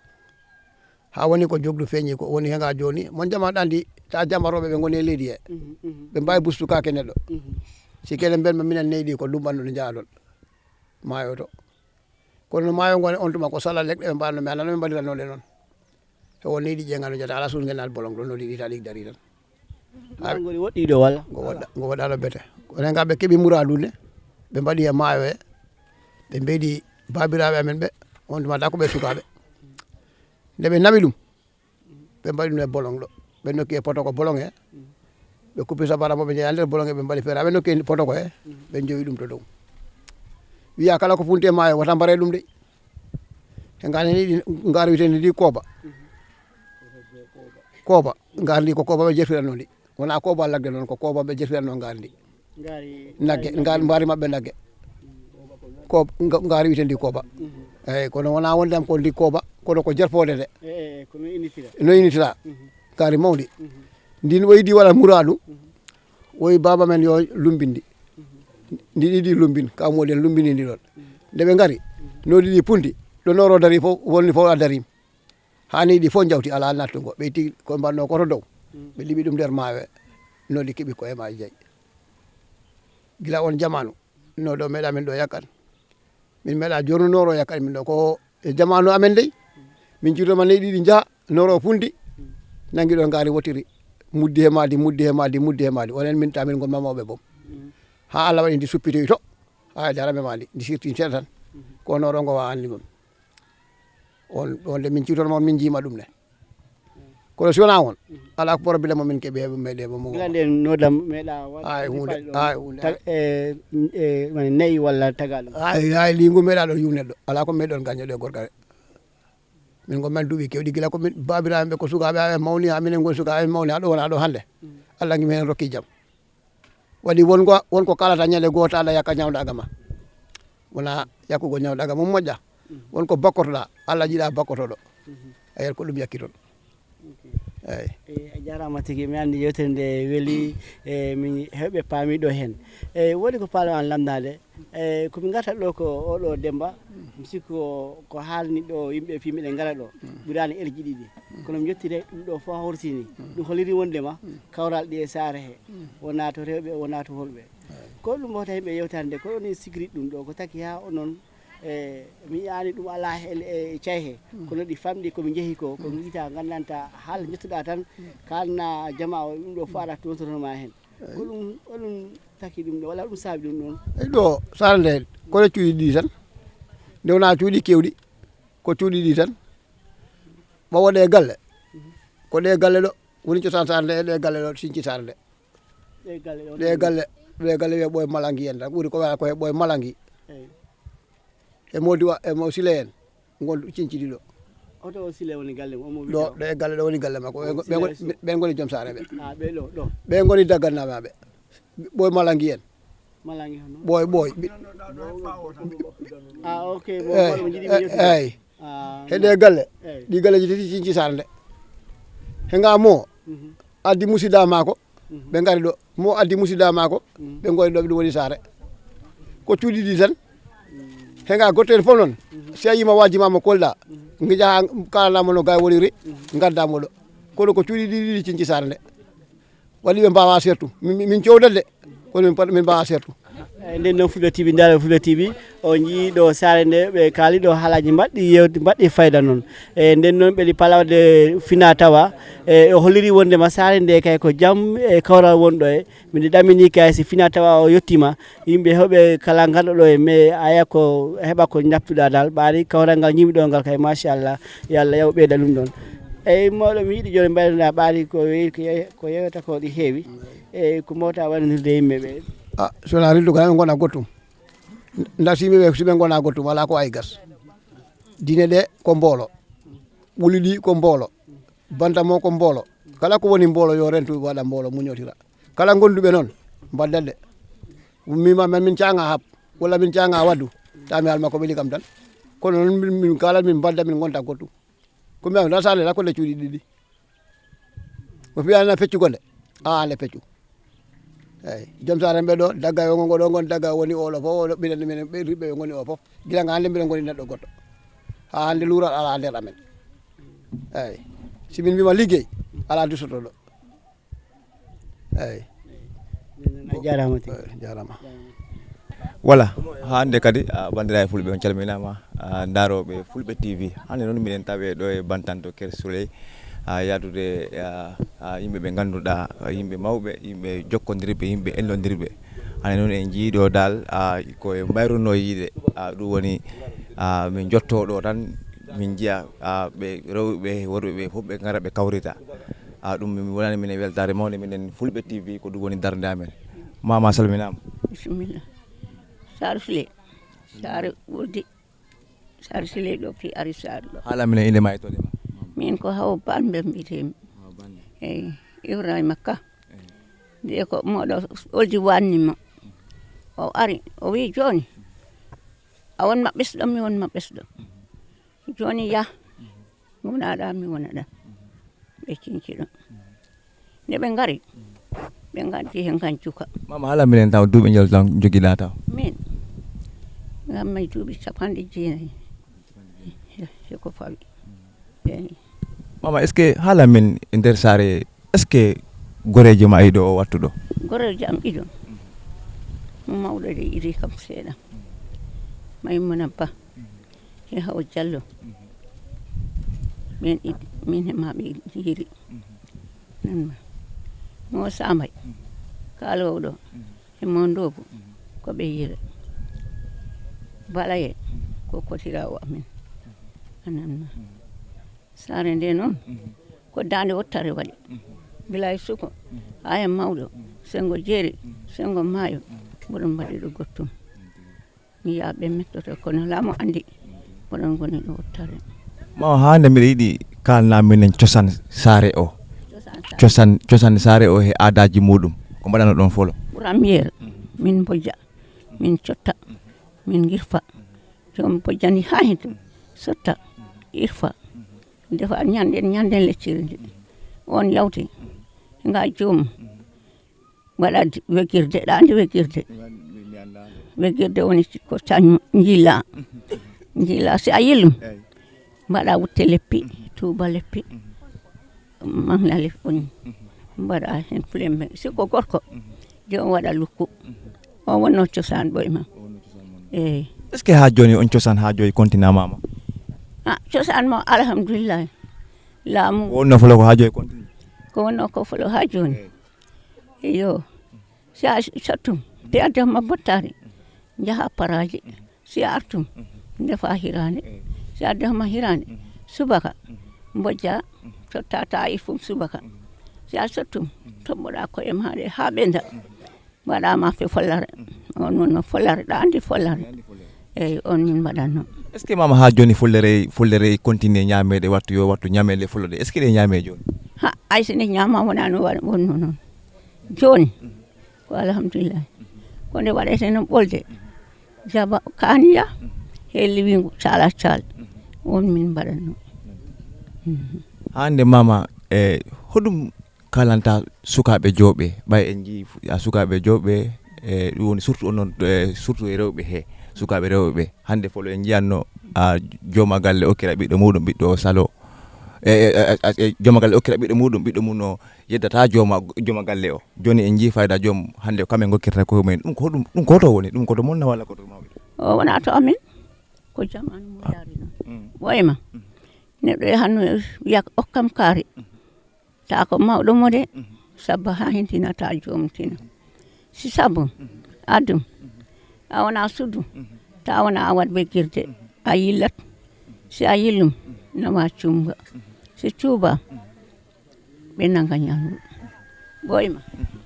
Ha woni ko jogdu feeñi ko woni he nga jooni. Mon jama ɗandi, ta jama rewɓe ɓe ngoni e leydi he. Mhm, mhm. Ɓe mbawi bustu kake neɗɗo. Mhm. Si kelen mben ma minen neyɗi ko lumbanɗo nde jaaɗon. Maayo to. Kono no maayo ngoni on tuma ko sala lekɗe ɓe mbaɗno, mi annano ɓe mbaɗiranno ɗe noon. He won neyɗi ƴeeŋano jata, ala suus ngenal bolong ɗon, no ɗiɗi tali dari tan. Ngol woɗɗi ɗo walla? Ngo woɗɗa, ngo woɗɗano bete. Kono nga ɓe keɓi muradu nde, ɓe mbaɗi e maayo he, ɓe mbeɗi baabiraaɓe amen ɓe, on tuma da ko ɓe sukaaɓe. Nde ɓe nawi ɗum, ɓe mbaɗi ɗum e bolong ɗo. Ɓe nokki e poto ko bolong he, ɓe kuppi sabara mo ɓe jeeya nder bolong he, ɓe mbaɗi feere, ɓe nokki e poto ko he, ɓe jowi ɗum to dow. Wiya kala ko funti e maayo, wota mbare ɗum de. He ngani ni ɗi ngaari wiyeteendi ndi kooba. Kooba, ngaari ndi ko kooba ɓe jerfiranno ndi. Wona kooba lagde noon, ko kooba ɓe jerfiranno ngaari ndi. Ngaari, nagge, ngaari, ngaari maɓɓe nagge. Ko nga-, ngaari wiyeteendi kooba. Mhm. Eyyi, kono wona wonde am ko ndi kooba, kono ko jerfoode de. E, e, ko no innitira. No innitira. Mhm. Ngaari mawndi. Mhm. Ndin o yiɗi waɗa muraadu. Mhm. O wi baaba men yo lumbin ndi. Mhm. Ndi yiɗi lumbin, ka moɗen lumbini ndi ɗon. Mhm. Nde ɓe ngari, mhm, no ɗiɗi punti, ɗo nooro dari fof, wonni fof a darim. Hani ɗi fof jawti alaa nattugo. Ɓe itti ko mbanno ko to dow. Mhm. Ɓe liɓi ɗum nder maawe. No ɗi keɓi koye maaji jeyi. Gila on jamaanu, no ɗo meɗa min ɗo yakkan. Min meɗa jornunooro yakkan min ɗo ko e jamaanu amen dey. Min jirtoma neyɗi ɗi njaha, nooro punti, nangi ɗo ngaari wotiri. Muddi he maadi, muddi he maadi, muddi he maadi. Onen min ta min ngon mamawɓe bom. Haa Allah waɗi ndi suppitoyi to. Haa e daraɓe maadi, ndi sirti seeɗa tan. Ko nooro ngo wa anndi mum. On, on de min ciwtanoma on, min jiima ɗum ne. Kono si wonaa on, alaa ko problème mo min keɓi heɓe meɗe mo mo. Gila nden nodam meɗa wa-, ay, huunde, ay, huunde, tag-, e, e, woni nayi walla tagaɗo? Ay, ay, lingu meɗa ɗon yiw neɗɗo. Alaa ko meɗon gaño ɗo e gorka. Min ko men duuɓi kewɗi gila ko min baabiraaɓe ɓe ko sukaaɓe aɓe mawni, haa minen ngon sukaaɓe mawni, haa ɗo wona ɗo hannde. Mm. Allah ngi men rokki jam. Waɗi won ko, won ko kalata ñande gooto, Allah yakka ñawdaaga ma. Wona yakkugo ñawdaaga mum moƴƴa. Mhm. Won ko bakkotoɗa, Allah jiɗa bakkotoɗo. Mhm. Eyi, ko ɗum yakki toon. Ok. Eyi. Eyi, a jaaraama tigi. Mi anndi yewtere nde weli, e, min heewɓe paami ɗo heen. Eyi, woodi ko paalo an lamndaade. Eyi, ko min ngarta ɗo ko oɗo Demmba. Mi sikki ko, ko haalni ɗo yimɓe fii miɗen ngara ɗo. Mm. Ɓuraani elji ɗiɗi. Kono mi yettire ɗum ɗo fof hawritini. Mm. Ɗum holliri wondema, mm, kawral ɗi e saare he. Mm. Wonaa to rewɓe, wonaa to worɓe. Eyi. Ko ɗum wota yimɓe yewtande, ko ɗon sikiri ɗum ɗo, ko taki haa onon, e, mi yiyaani ɗum alaa e, e cay he. Mm. Kono ɗi famɗi ko mi njehi ko, ko, mm, ngiita ngandanta haala jettuɗa tan, mm, kalna jama o ɗum ɗo fof ara tontotoma heen. Eyi. Ko ɗum, ko ɗum taki ɗum ɗo, walla ɗum saabi ɗum ɗon? Eyi, ɗo saare nde, ko ɗe cuuɗi ɗiɗi tan. Nde wonaa cuuɗi kewɗi, ko cuuɗi ɗiɗi tan. Ɓawo ɗe galle, mhm, ko ɗe galle ɗo woni cosaan saare nde, e ɗe galle ɗo sinci saare nde. Ɗe galle ɗo ɗe galle, ɗe galle wiye Ɓooy Malangi en tan, ɓuri ko wiyata ko e Ɓooy Malangi. Eyi. E Modiwa, e Mo Sile en, ngon cinciɗi ɗo. Oto o Sile woni galle mo, omo ɗo, wiya ɗo e galle ɗo woni galle makko. O ɓe, ɓe Sile ngoni, Sile. Ɓe ngoni joom saare ɓe. Ah, ɓe ɗo, ɗo. Ɓe ngoni daggannaaɓe maɓɓe. Ɓooy Malangi en. Malangi hono? Ɓooy, Ɓooy. Ɓi-, ah, ok. Eyi, eyi. Ah, heɗe galle. Eyi. Ɗi galleji tati cinci saare nde. He nga mo, mhm, addi musida maako, mhm, ɓe ngari ɗo. Mo addi musida maako, mhm, ɓe ngori ɗo, ɓe ɗum woni saare. Ko cuuɗi ɗi tan. Mhm. He nga goɗɗo en fof noon, mhm, si a yima waaji ma mo kolɗa, mhm, ngiƴa haa kalanamo no gay woniri, mhm, ngadda mo ɗo. Kono ko cuuɗi ɗiɗi ɗiɗi cinci saare nde. Waɗi ɓe mbawa sertu. Min, min, min cowdat de, kono min pot-, min mbawa sertu. Eyi, nden noon Fulɓe T V, ndaaro Fulɓe T V, o njii ɗo saare nde, ɓe kaali ɗo haalaaji mbaɗɗi yewti, mbaɗɗi fayda noon. E nden noon ɓe pala wadde fina tawa, e o holliri wondema saare nde kay ko jam e kawral wonɗo e, miɗo ɗamini kay si fina tawa o yettima, yimɓe heewɓe kala ngarɗo ɗo e, mais aya ko heɓa ko njaptuɗa dal, ɓaari kawral ngal njimi ɗo ngal kay, machallah, yo Allah yaw ɓeyda ɗum ɗon. Eyi, mawɗo, mi yiɗi jooni mbaynoɗa ɓaari ko weyi-, ko ye-, ko yewta ko ɗi heewi. Eyi, ko mbawta waynondirde e yimɓe ɓe? Ah, so wona rildu kam, ɓe ngona goɗɗum. Nda si yimɓe ɓe, si ɓe ngona goɗɗum, alaa ko wayi gas. Diine ɗe ko mboolo. Ɓuli ɗi ko mboolo. Bantamo ko mboolo. Kala ko woni mboolo yo rentu waɗa mboolo muñotira. Kala gonduɓe noon, mbaddat ɗe. Min ma, min caanga hab, walla min caanga waddu, ta mi haalma ko ɓeli kam tan. Kono noon min, min kaalat, min mbadda, min ngonta goɗɗum. Ko mbiya mi ɗon sale la ko nde cuuɗi ɗiɗi. Mo fiya na feccugo nde. A, nde feccu. Eyi, joom saare ɓe ɗo, dagga yo ngo ɗo ngon dagga woni oɗo fof, oɗo ɓiɗen minen ɓe riɓɓe ɓe ngoni o fof. Gila nga hannde mbiɗen ngoni neɗɗo goɗɗo. Haa hannde luural alaa nder amen. Eyi, si min mbima liggey, alaa dusotoɗo. Eyi. A jaaraama tigi. Eyi, jaaraama. Voilà, hannde kadi, ah, banndiraaɓe Fulɓe, on calminaama, ah, ndaarooɓe Fulɓe T V. Hannde noon miɗen tawe ɗo e Bantan to Ker Soleil, ah, yaadude, ah, ah, yimɓe ɓe ngannduɗaa, ah, yimɓe mawɓe, yimɓe jokkondirɓe, yimɓe ellondirɓe. Hannde noon en njii ɗo dal, ah, ko e mbayruno yiide, ah, ɗum woni, ah, min njotto ɗo tan, min njiya, ah, ɓe rewɓe, worɓe ɓe fof ɓe ngara ɓe kawrita. Ah, ɗum min wonani minen weltaare mawnde, minen Fulɓe T V, ko ɗum woni darnde amen. Mama, a salminaama. Bisimilla. Saare Sule. Saare Wuldi. Saare Sule ɗo, fii Ari Saare ɗo. Haala minen innde ma e toɗe ma. Min ko Hawa Bande mbiyetee-mi. Hawa Bande. Eyi, Ibrahima Ka. Eyi. Nde ko moɗo Oldi wanni mo. O ari, o wi jooni, a won ma ɓesɗo, mi won ma ɓesɗo. Jooni yah, Wona ɗa mi wona ɗa. Ɓe cinci ɗum. Nde ɓe ngari, ɓe ngaddi heen kan cuka. Mama, haala minen taw duuɓi njol tan jogiɗa taw? Min, ngam may duuɓi capanɗe jeenayi. He, he ko fawi. Eeyi. Mama, est-ce que haala min e nder saare, est-ce que goreejo ma ido o wattuɗo? Goreejo am ido. Mo mawɗo de idi kam seeɗa. Maymuna Ba. He Hawa Jallo. Min idi, min he maɓe jiri. Nan ma. Mo Sambay. Kaalowɗo. He Mondoobu. Ko ɓe yire. Balaye. Ko kotirawo amin. Anan ma. Saare nde noon, ko daande wottare waɗi. Gila e suko, haa e mawɗo, senngo jeeri, senngo maayo, mboɗon mbaɗi ɗo gottum. Mi yiya ɓe mettoto, kono laamu anndi, mboɗon ngoni ɗo wottare. Maw hannde mbiɗa yiɗi kaalna minen cosaan saare o. Cosaan saare. Cosaan, cosaan saare o he aadaaji muɗum. Ko mbaɗano ɗon folo? Ɓuram yeer, min mbojja, min cotta, min ngirfa. Joom bojjani haa hito, sotta, irfa, defa ñanden, ñanden lecciri ndi. On yawti, nga joom, waɗa di-, wegirde, ɗa anndi wegirde. Wegirde woni ko cañ njilla. Njilla, si a yilum, mbaɗa wutte leppi, tuuba leppi, mangla leppi, on mbaɗa heen fulembe. Si ko gorko, joom waɗa lukku. O wonno cosaan ɓoyma. Eeyi. Est-ce que haa jooni on cosaan haa jooni continue mama? Ah, cosaan mo, alhamdulillahi. Laamu. Ko wonno folo ko haa jooni continue? Ko wonno ko folo haa jooni. Eeyi. Iyo. Si a sottum, te a defma bottaari, njaha paraaji. Si a artum, ndefa hiraande. Si a defma hiraande, subaka, mbojja, sotta ta i fum subaka. Si a sottum, toɓɓoɗa koye ma ɗe haa ɓenda. Mbaɗa ma fe follare. On wonno follare, ɗa anndi follare. Eeyi, on min mbaɗatno. Est-ce que mama haa jooni follere, follere continue ñaameede wattu yo wattu ñaameede follo ɗe? Est-ce que ɗe ñaame jooni? Ha, ay si ne ñaama wona no wa-, wonno noon. Jooni, ko alhamdulillahi. Ko nde waɗete noon ɓolde. Jaba kaaniya, he liwingu cala cal. On min mbaɗatno. Mhm. Hannde mama, e hoɗum kalanta sukaaɓe jooɓe, ɓay en njii fu-, a sukaaɓe jooɓe, e ɗum woni surtout onon, e surtout e rewɓe he, sukaaɓe rewɓe ɓe. Hannde folo en njiyanno, a, jooma galle okkira ɓiɗɗo muɗum, ɓiɗɗo o salo. E, e, e, e, jooma galle okkira ɓiɗɗo muɗum, ɓiɗɗo mum o yeddata jooma, jooma galle o. Jooni en njii fayda joom hannde ko kamen ngokkirta koye mumen. Ɗum ko hoɗum, ɗum ko to woni? Ɗum ko to mon na walla ko to mawɓe? O wona to amen. Ko jamaanu mo yaari noon. Mm. Ɓooyma. Mm. Neɗɗo yahanno wiya okkam kaari. Mm. Ta ko mawɗo mo de, sabba haa hintinata joom tina. Si sabu, adum, a wona sudu, ta wona a waɗ weggirde, a yillat. Si a yillum, nawa cuumba. Si cuuba, ɓe nanga ñalngu. Ɓooyma,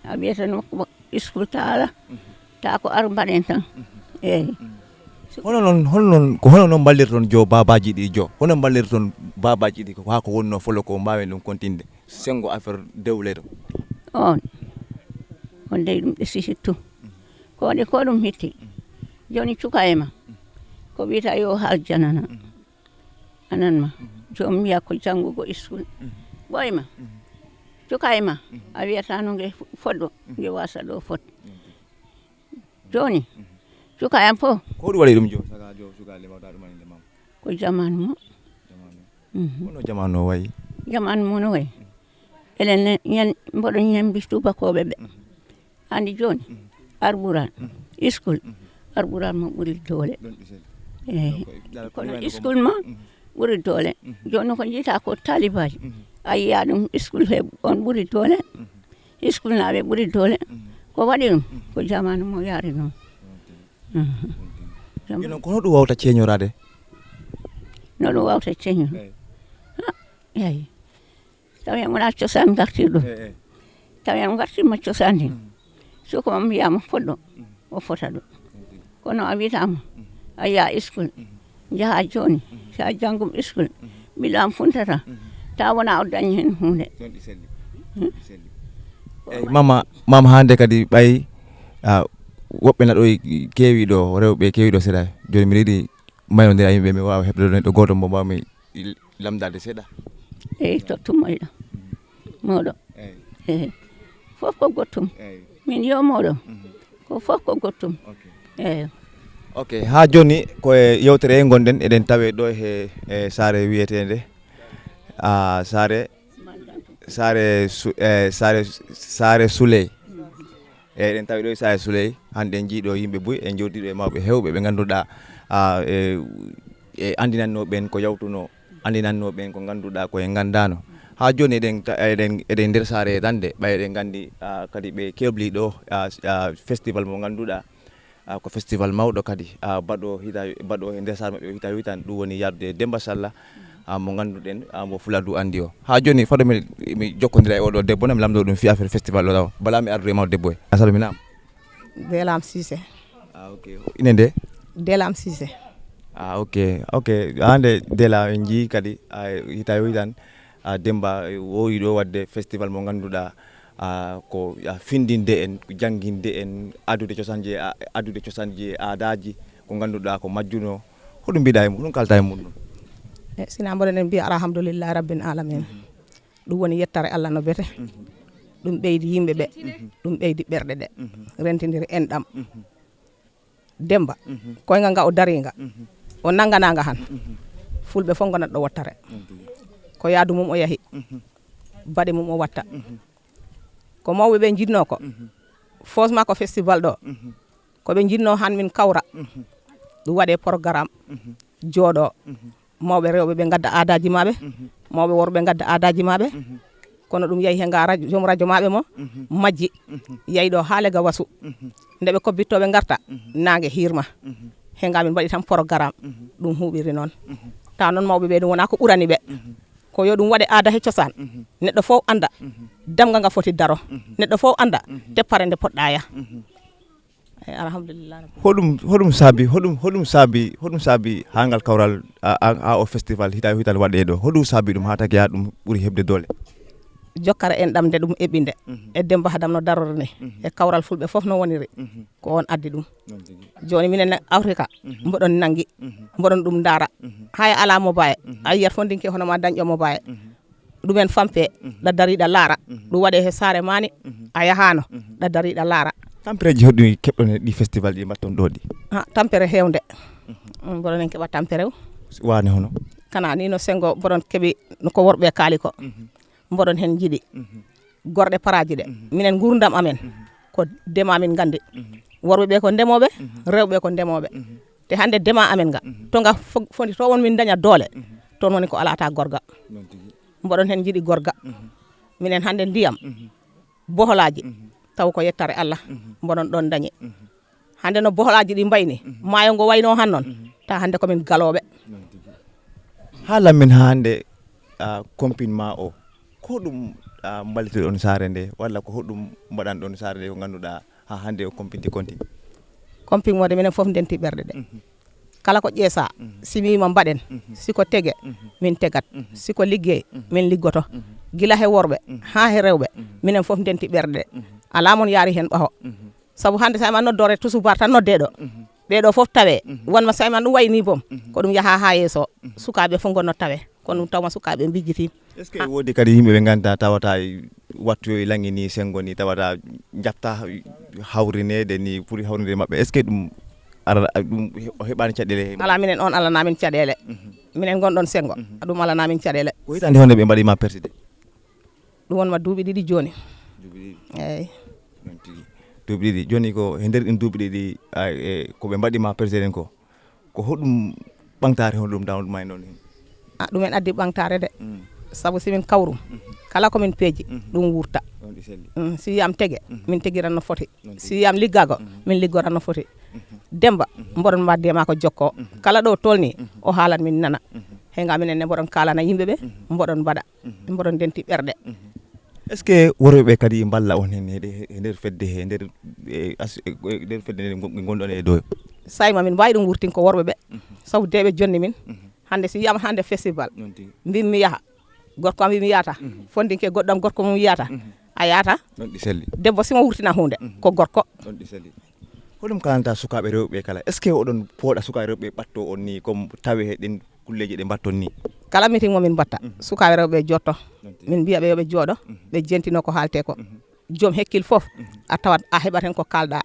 a wiyata no ko iskul taala, ta ko ar mbaɗen tan. Eeyi. Hono noon, hono noon, ko hono noon mballirton jo baabaaji ɗi jo? Hono mballirton baabaaji ɗi ko haa ko wonno folo ko mbaawen ɗum kontinde? Senngo affaire dewle to. On. On dey ɗum ɓe sisittu. Ko waɗi ko ɗum hitti. Jooni cuka e ma. Ko wiyata yo haal janana. Anan ma. Joom wiya ko janngugo iskul. Ɓooyma. Cuka e ma. A wiyata no nge foddo. Nge wasa ɗo fot. Jooni. Cuka e am fof. Ko ɗum waɗi ɗum jooni? Saka jo suka le mawɗa ɗum ani le mam. Ko jamaanu mo. Jamaanu. Mhm. Hono jamaanu o wayi? Jamaanu mo no wayi? Enen ne, ñen, mboɗo ñambi tubakooɓe ɓe. Mhm. Anndi jooni, mhm, arɓural, mhm, iskul, mhm, arɓural mo ɓuri doole. Ɗon ɓe seli. Eeyi. Donc, ɗa-, kono ɗum wayno ko iskul mo, mhm, ɓuri doole. Mhm. Jooni ko njiyta ko taalibaaji. Mhm. A yiya ɗum iskul he on ɓuri doole. Mhm. Iskulnaaɓe ɓuri doole. Mhm. Ko waɗi ɗum? Mhm. Ko jamaanu mo yaari noon. Ok. Mhm. Ok. Jamaanu. Jooni noon, ko hono ɗum wawta ceeñoraade? No ɗum wawta ceeñor? Eeyi. Ha, eeyi. Tawi en wonaa cosaan ngartirɗo. Eh, eh. Tawi en ngartirma cosaan ndin. Mm. Soko on mbiyaama foddo, mm, o fota ɗo. Ok. Kono a wiytaama, mm, a yaha iskul, mm, njaha jooni, mm, si a janngum iskul, mm, ɓiɗɗo am funtata, mm, ta wona o dañi heen huunde. Ɗon ɗi selli. Hmm? Ɗi selli. Eeyi, mama, mama hannde kadi ɓay, a, woɓɓe na ɗo keewi ɗo, rewɓe keewi ɗo seeɗa. Jooni mbiɗa yiɗi maynondira e yimɓe, mi waawa heɓde ɗo neɗɗo gooto mo mbaawmi Lamndaade seeɗa. Eyi, to tummoyɗo. Mooɗo. Eyi. Eyi. Fof ko goɗɗum. Eyi. Min yo mooɗo. Mhm. Ko fof ko goɗɗum. Ok. Eyi. Ok, haa jooni ko e yewtere he ngonɗen, eɗen tawe ɗo he, e saare wiyeteende, a, saare, saare Su-, e, saare, saare Suley. Eyi, eɗen tawi ɗo e Saare Suley, hannde en njii ɗo yimɓe buy, en njooɗii ɗo e mawɓe heewɓe ɓe ngannduɗaa, a, e, e anndinannoo ɓeen ko yawtunoo, anndinannoo ɓeen ko ngannduɗaa ko en nganndaano. Haa jooni eɗen ta-, eɗen, eɗen nder saare tan de, ɓay eɗen nganndi, a, kadi ɓe keblii ɗo, a, a, festival mo ngannduɗaa, a, ko festival mawɗo kadi, a, baɗo hita-, baɗo e nder saare maɓɓe o hita yowitan, ɗum woni yaadude e Demba Salla, a, mo ngannduɗen, a, mo Fuladu anndi o. Haa jooni, fado mi, mi jokkondira e oɗo debbo, na mi lamndoo ɗum fii affaire festival o taw. Bala mi ardude e mawɗo debbo e. A salminaama. Delam Cissé. Ah, ok. Ine nde? Delam Cissé. Ah, ok. Ok. Hannde Dela en njii kadi, a, hita yowitan, a, Demba, e, woowi ɗo waɗde festival mo ngannduɗaa, a, ko, a, findinde en, jannginde en, addude cosaan je, a, addude cosaan je aadaaji, ko ngannduɗaa ko majjunoo. Hoɗum mbiɗa e mum? Hoɗum kalta e mum ɗum? E, sina mboɗon en mbiya alhamdulillahi rabbil alamin. Mhm. Ɗum woni yettare Allah no bete. Mhm. Ɗum ɓeydi yimɓe ɓe. Mhm. Ɗum ɓeydi ɓerɗe ɗe. Mhm. Rentindiri enɗam. Mhm. Demba. Mhm. Koyngal nga o daringa. Mhm. O nangananga han. Mhm. Fulɓe fof ngonat ɗo wottare. Mhm. Ko yaadu mum o yahi. Mhm. Baɗe mum o watta. Mhm. Ko mawɓe ɓe njiɗnoo ko. Mhm. Foos ma ko festival ɗo. Mhm. Ko ɓe njiɗnoo han min kawra. Mhm. Ɗum waɗe programme. Mhm. Jooɗo. Mhm. Mawɓe rewɓe ɓe ngadda aadaaji maɓɓe. Mhm. Mawɓe worɓe ngadda aadaaji maɓɓe. Mhm. Kono ɗum yahi he nga radio, joom radio maɓɓe mo. Mhm. Majji. Mhm. Yahi ɗo haa Lega Wasu. Mhm. Nde ɓe kobbitto ɓe ngarta, mhm, naange hiirma. Mhm. He nga min mbaɗi tan programme. Mhm. Ɗum huuɓiri noon. Mhm. Tawa noon mawɓe ɓe ɗum wona ko ɓurani ɓe. Mhm. Ko yo ɗum waɗe aada he cosaan. Mhm. Neɗɗo fof annda, mhm, damga nga foti daro. Mhm. Neɗɗo fof annda, mhm, teppare nde poɗɗa yah. Mhm. Eyi, alhamdulillah rabbil. Hoɗum, hoɗum saabi, hoɗum, hoɗum saabi, hoɗum saabi haa ngal kawral, a, a, a o festival hita, hital waɗe ɗo? Hoɗum saabi ɗum haa taki haa ɗum ɓuri heɓde doole? Jokkare enɗam nde ɗum eɓɓinde. Mhm. E Demba Hadam no darori ni. Mhm. E kawral fulɓe fof no woniri. Mhm. Ko on addi ɗum. Noon tigi. Jooni minen ne Afrika, mhm, mboɗon nanngi, mhm, mboɗon ɗum ndaara. Mhm. Hay alaa mo baaye. Mhm. A yiyat fondinke hono ma dañƴo mo baaye. Mhm. Ɗumen fampe, mhm, ɗa dariɗa laara. Mhm. Ɗum waɗe he saare maani, mhm, a yahaano, mhm, ɗa dariɗa laara. Tampereeji hoɗɗi keɓɗon e ɗi festival ɗi mbaɗton ɗo ɗi? Ha, tampere heewnde. Mhm. Mm, mboɗon en keɓa tampere o. Waane hono? Kana ni no sengo mboɗon keɓi no ko worɓe kaali ko. Mhm. Mboɗon heen njiɗi. Mhm. Gorɗe paraaji ɗe. Mhm. Minen nguurndam amen, mhm, ko ndema min nganndi. Mhm. Worɓe ɓe ko ndemooɓe, mhm, rewɓe ko ndemooɓe. Mhm. Te hannde ndema amen nga, mhm, to nga fo-, foti to won min ndaña doole, mhm, toon woni ko alata gorga. Noon tigi. Mboɗon heen njiɗi gorga. Mhm. Minen hannde ndiyam, mhm, boholaaji, mhm, taw ko yettare Allah, mhm, mboɗon ɗoon ndañi. Mhm. Hannde no boholaaji ɗi mbayni, mhm, maayo ngo wayno han noon, mhm, ta hannde ko min galooɓe. Noon tigi. Haalan min haa hannde, a, confinement o, ko ɗum, a, mballitoɗon saare nde, walla ko hoɗum mbaɗanɗon saare nde ko ngannduɗaa haa hannde o compinte konti? Compin wonde minen fof ndenti ɓerɗe ɗe. Mhm. Kala ko ƴeesa, mhm, si mi wiima mbaɗen, mhm, si ko tege, mhm, min tegat, mhm, si ko liggey, mhm, min liggoto. Mhm. Gila he worɓe, mhm, haa he rewɓe, mhm, minen fof ndenti ɓerɗe ɗe. Mhm. Alaa mon yaari heen ɓaho. Mhm. Sabu hannde so a wiima noddore tusubar tan nodde ɗo. Mhm. Ɓee ɗo fof tawe. Mhm. Wonma so a wiima ɗum wayi ni boom. Mhm. Ko ɗum yaha haa yeeso. Mhm. Sukaaɓe fof ngonno tawe. Kono ɗum tawma sukaaɓe mbijjiti. Est-ce que woodi kadi yimɓe ɓe ngannduɗaa tawata wattu yo langi ni senngo ni tawata njaɓta hawrineede ni ɓuri hawrineede maɓɓe? Est-ce que ɗum ara, ɗum o heɓaani caɗeele he? Alaa, minen on alana min caɗeele. Mhm. Minen ngonɗon senngo. Mhm. Ɗum alana min caɗeele. Ko hitaande honde ɓe mbaɗi ma persude? Ɗum wonma duuɓi ɗiɗi jooni. Duuɓi ɗiɗi? Eeyi. Noon tigi. Duuɓi ɗiɗi. Jooni ko he nder ɗin duuɓi ɗiɗi, a, e, ko ɓe mbaɗi ma persude ko, ko hoɗum ɓamtaare hono ɗum dawnude ma e noon heen? A, ɗum en addi ɓamtaare de. Mm. Sabu si min kawrum, mhm, kala ko min peeji, mhm, ɗum wurta. Ɗon ɗi selli. Mm, si wiyam tege, mhm, min tegiran no foti. Noon tigi. Si wiyam liggago, mhm, min liggoran no foti. Mhm. Demba, mhm, mboɗon mbaɗde ma ko jokko. Mhm. Kala ɗo tolni, mhm, o haalan min nana. Mhm. He nga minen ne mboɗon kaalana yimɓe ɓe, mhm, mboɗon mbaɗa. Mhm. Mboɗon ndenti ɓerɗe. Mhm. Est-ce que worɓe ɓe kadi mballa on heen he, he nder fedde, he nder, e, as-, e, e nder fedde nde ngon-, ngonɗon e dow? Sayma min mbaawi ɗum wurtin ko worɓe ɓe. Mhm. Sabu deeɓe jonni min. Mhm. Hannde si wiyama hannde festival. Noon tigi. Mbimi mi yaha. Gorko am wi mi yahata. Mhm. Fondinke goɗɗo am gorko mum yahata. Mhm. A yahata. Ɗon ɗi selli. Debbo simo wurtina huunde. Mhm. Ko gorko. Ɗon ɗi selli. Hoɗum kalanta sukaaɓe rewɓe kala? Est-ce que oɗon pooɗa sukaaɓe rewɓe ɓatto on ni comme tawe he ɗen Kulleeji ɗe mbatton ni? Kala meeting mo min mbatta, sukaaɓe rewɓe ɓe jotto. Min mbiya ɓe yo ɓe jooɗo, ɓe jentino ko haalte ko. Joom hekkil fof, a tawat a heɓat heen ko kaalɗa.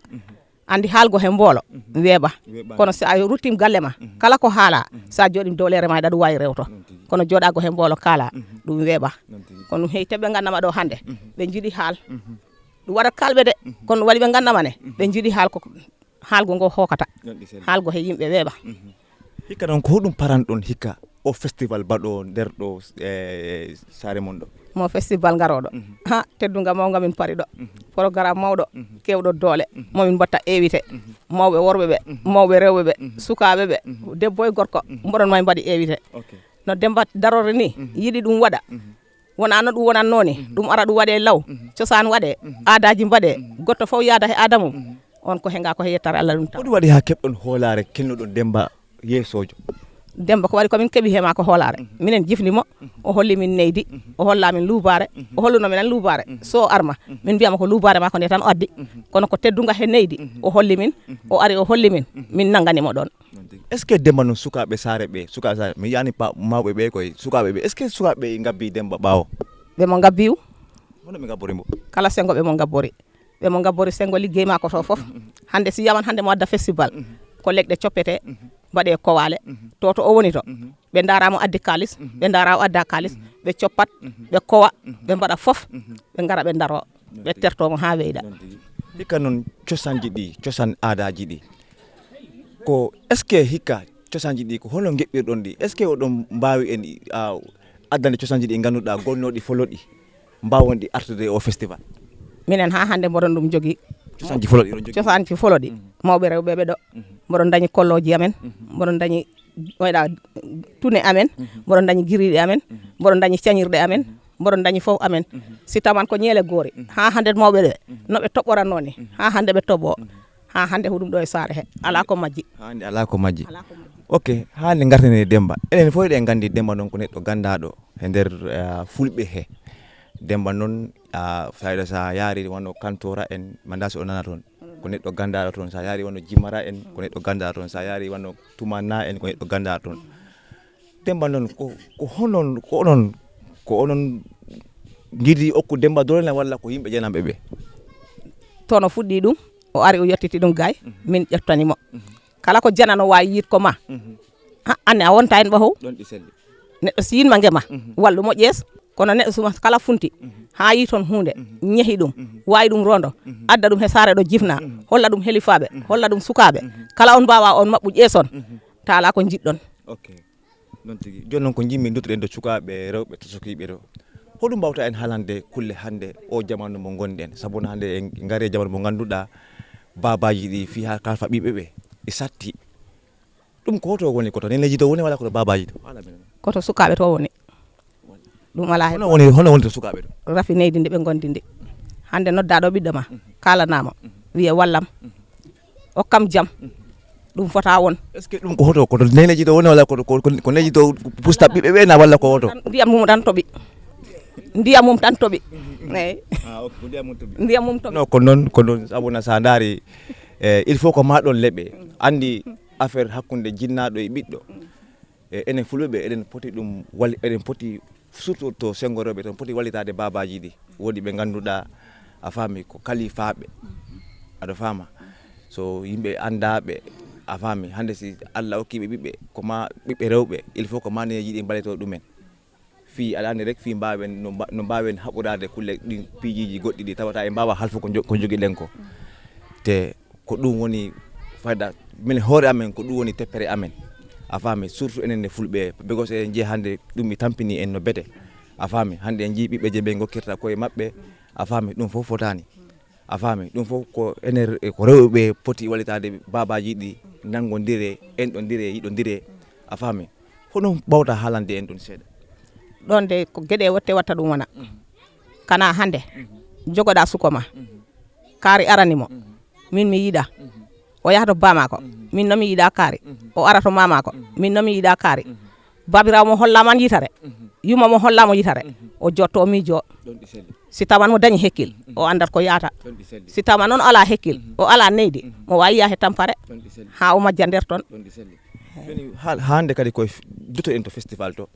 Anndi haalgo he mboolo, weeɓa. Weeɓa. Kono so a ruttiima galle ma, kala ko haala, so a jooɗiima dow leere ma, aɗa ɗum waawi rewto. Kono jooɗaago he mboolo kaala, ɗum weeɓa. Kono ɗum heewi teɓɓe nganndu ma ɗo hannde, ɓe njiɗi haal. Ɗum waɗat kaalɓe de, kono ɗum waɗi ɓe nganndu ma ne, ɓe njiɗi haal ko haalgo ngo hookata. Haalgo he yimɓe weeɓa. Hikka noon, ko hoɗum paranɗon hikka o festival baɗo nder ɗo, e, saare mon ɗo? Mo festival ngarooɗo. Ha, teddunga mawnga min pari ɗo. Programme mawɗo, keewɗo doole. Mo min mbatta invité. Mawɓe worɓe ɓe, mawɓe rewɓe ɓe, sukaaɓe ɓe, debbo e gorko, mboɗon may mbaɗi invité. Ok. No Demba darore ni, yiɗi ɗum waɗa. Wonaa no ɗum wonatnoo ni, ɗum ara ɗum waɗee law, cosaan waɗee, aadaaji mbaɗee, goɗɗo fof yaada he aada mum. On ko he ngaa ko he yettare Allah ɗum tan. Ko ɗum waɗi haa keɓɗon hoolaare kelnoɗon Demba yeesoojo? Demba ko waɗi ko min keɓi he maa ko hoolaare. Minen jifni mo, o holli min neydi, o holla min luubaare, o holluno minen luubaare. So o arma, min mbiyama ko luubaare maa ko nde tan o addi. Kono ko teddunga he neydi, o holli min, o ari o holli min, min nanngani mo ɗoon. Est-ce que Demba noon sukaaɓe saare ɓe, sukaaɓe saare, mi yaani pa-, mawɓe ɓe koye sukaaɓe ɓe, est-ce que sukaaɓe ɓe ngabbi Demba ɓaawo? Ɓe mo ngabbi o. Hono ɓe ngabbori mbo? Kala senngo ɓe mo ngabbori. Ɓe mo ngabbori senngo liggey maa ko to fof. Hannde si yawan hannde mo adda festival, ko legɗe coppete, mbaɗe kowaale. To to o woni to, ɓe ndaara mo addi kaalis, ɓe ndaara o adda kaalis, ɓe coppat, ɓe kowa, ɓe mbaɗa fof, ɓe ngara ɓe ndaro, ɓe terto mo haa weyda. Noon tigi. Hikka noon cosaanji ɗi, cosaan aadaaji ɗi, ko est-ce que hikka cosaanji ɗi ko hono ngeɓɓirɗon ɗi? Est-ce que oɗon mbaawi en, a, addande cosaanji ɗi ngannduɗaa gonnooɗi foloɗi mbaawon ɗi artude e o festival? Minen haa hannde mboɗon ɗum jogii. Cosaanji foloɗi oɗon jogii? Cosaanji foloɗi. Mawɓe rewɓe ɓe ɗo. Mboɗon dañi kollooji amen. Mboɗon dañi, wayɗa, tune amen. Mboɗon dañi giriiɗe amen. Mboɗon dañi cañirɗe amen. Mboɗon dañi fof amen. Si taman ko ñeele goori. Haa hannde mawɓe ɓe, no ɓe toɓɓoratnoo ni. Haa hannde ɓe toɓɓo. Haa hannde ko ɗum ɗo e saare he. Alaa ko majji. Haa hannde alaa ko majji. Alaa ko majji. Ok, haa nde ngarten e Demba. Enen fof eɗen nganndi Demba noon ko neɗɗo ganndaaɗo he nder, eh, fulɓe he. Demba noon, a, fayda sa yaari wano Kantora en, manda si o nana toon. Ko neɗɗo ganndaaɗo toon. Sa yaari wano Jimara en, ko neɗɗo ganndaaɗo toon. Sa yaari wano Tumana en, ko neɗɗo ganndaaɗo toon. Demba noon, ko, ko honon, ko onon, ko onon njiɗi okku Demba doole na walla ko yimɓe jananɓe ɓe? To no fuɗɗi ɗum, o ari o yettiti ɗum gay, min ƴettani mo. Kala ko janano waawi yiit ko ma. Ha, anne a wonta en ɓahow. Ɗon ɗi selli. Neɗɗo si yiɗma ngema, wallu mo ƴees. Kono neɗɗo suma kala funti, haa yii toon huunde, ñehi ɗum, waawi ɗum rondo, adda ɗum he saare ɗo jifna, holla ɗum helifaaɓe, holla ɗum sukaaɓe. Kala on mbaawa on maɓɓu ƴees on, taala ko njiɗɗon. Ok. Noon tigi. Jooni noon ko njiɗmi nduttuɗen ɗo sukaaɓe rewɓe tosokiiɓe ɗo. Hoɗum mbawta en haalande kulle hannde o jamanu mo ngonɗen? Sabu no hannde en ngari e jamanu mo ngannduɗaa baabaaji ɗi fii haa kalfa ɓiɓɓe ɓe, ɗi satti. Ɗum ko hoto woni, ko to neneeji to woni walla ko to baabaaji to? Haala men. Ko to sukaaɓe to woni. Ɗum alaa he. Hono woni, hono woni to sukaaɓe to? Rafi neydi nde ɓe ngondi nde. Hannde noddaaɗo ɓiɗɗo ma, kaalanaa mo, wiye wallam, okkam jam. Ɗum fota won. Est-ce que ɗum ko hoto, ko to neneeji to woni walla ko to, ko, ko, ko neneeji to pusta ɓiɓɓe ɓe na walla ko hoto? Ndiyam mum tan toɓi. Ndiyam mum tan toɓi. Eey. Ah, ok, ko ndiyam mum toɓi. Ndiyam mum toɓi. No, ko noon, ko noon, sabu na sa ndaari, eh, il faut ko ma ɗon leɓe. Anndi affaire hakkunde jinnaaɗo e ɓiɗɗo. E enen fulɓe ɓe, eɗen poti ɗum wal-, eɗen poti surtout to senngo rewɓe, eɗen poti wallitaade baabaaji ɗi. Woodi ɓe ngannduɗaa, a faami, ko kalifaaɓe. Aɗa faama? So yimɓe anndaaɓe, a faami, hannde si Allah okki ɓe ɓiɓɓe, ko ma ɓiɓɓe rewɓe, il faut ko ma neneeji ɗi mballetoo ɗumen. Fii aɗa anndi rek, fii mbaawen, no mba-, no mbaawen haɓoraade kulle ɗin, piijiiji goɗɗi ɗi tawata en mbaawa halfu ko njo-, ko njogiɗen ko. Te ko ɗum woni fayda, min hoore amen, ko ɗum woni teppere amen. A faami, surtout enen ne fulɓe, because eɗen njiya hannde ɗum mi tampini en no bete. A faami, hannde en njii ɓiɓɓe je ɓe ngokkirta koye maɓɓe. A faami, ɗum fof fotaani. A faami, ɗum fof ko enen, ko rewɓe poti wallitaade baabaaji ɗi, nanngondire, enɗondire, yiɗondire. A faami, hono mbawta haalande en ɗum seeɗa? Ɗoon de ko geɗe wotte watta ɗum wona. Kana hannde, jogoɗa suko ma, kaari arani mo, min mi yiɗa, o yaha to bamako, min no mi yiɗa kaari, o ara to mamako, min no mi yiɗa kaari. Babirawo mo hollama yitare, yumma mo hollamo yitare, o jotto o miijo. Ɗon ɗi selli. Si taman mo dañi hekkil, o anndat ko yaata. Ɗon ɗi selli. Si taman noon o ala hekkil, o ala neydi, mo wawi yaha e tampare, ɗon ɗi selli, haa o majja nder ton. Ɗon ɗi selli. Joni, haa, haa hannde kadi koye f-, dutoɗen to festival to.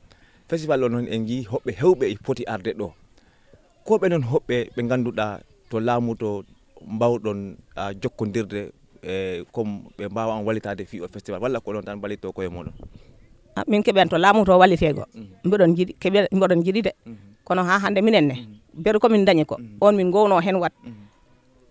Festival o noon en njii hoɓɓe heewɓe e poti arde ɗo. Ko ɓe noon hoɓɓe ɓe ngannduɗaa to laamu to mbaawɗon, ah, jokkondirde e comme ɓe mbaawa on wallitaade fii o festival, walla ko onon tan mballitto koye mooɗon? Ah, min keɓen to laamu to walliteego. Mhm. Mboɗon njiɗi, keɓe, mboɗon njiɗi de. Mhm. Kono haa hannde minen ne, mhm, beru ko min ndañi ko, mhm, on min ngoownoo heen waɗ. Mhm.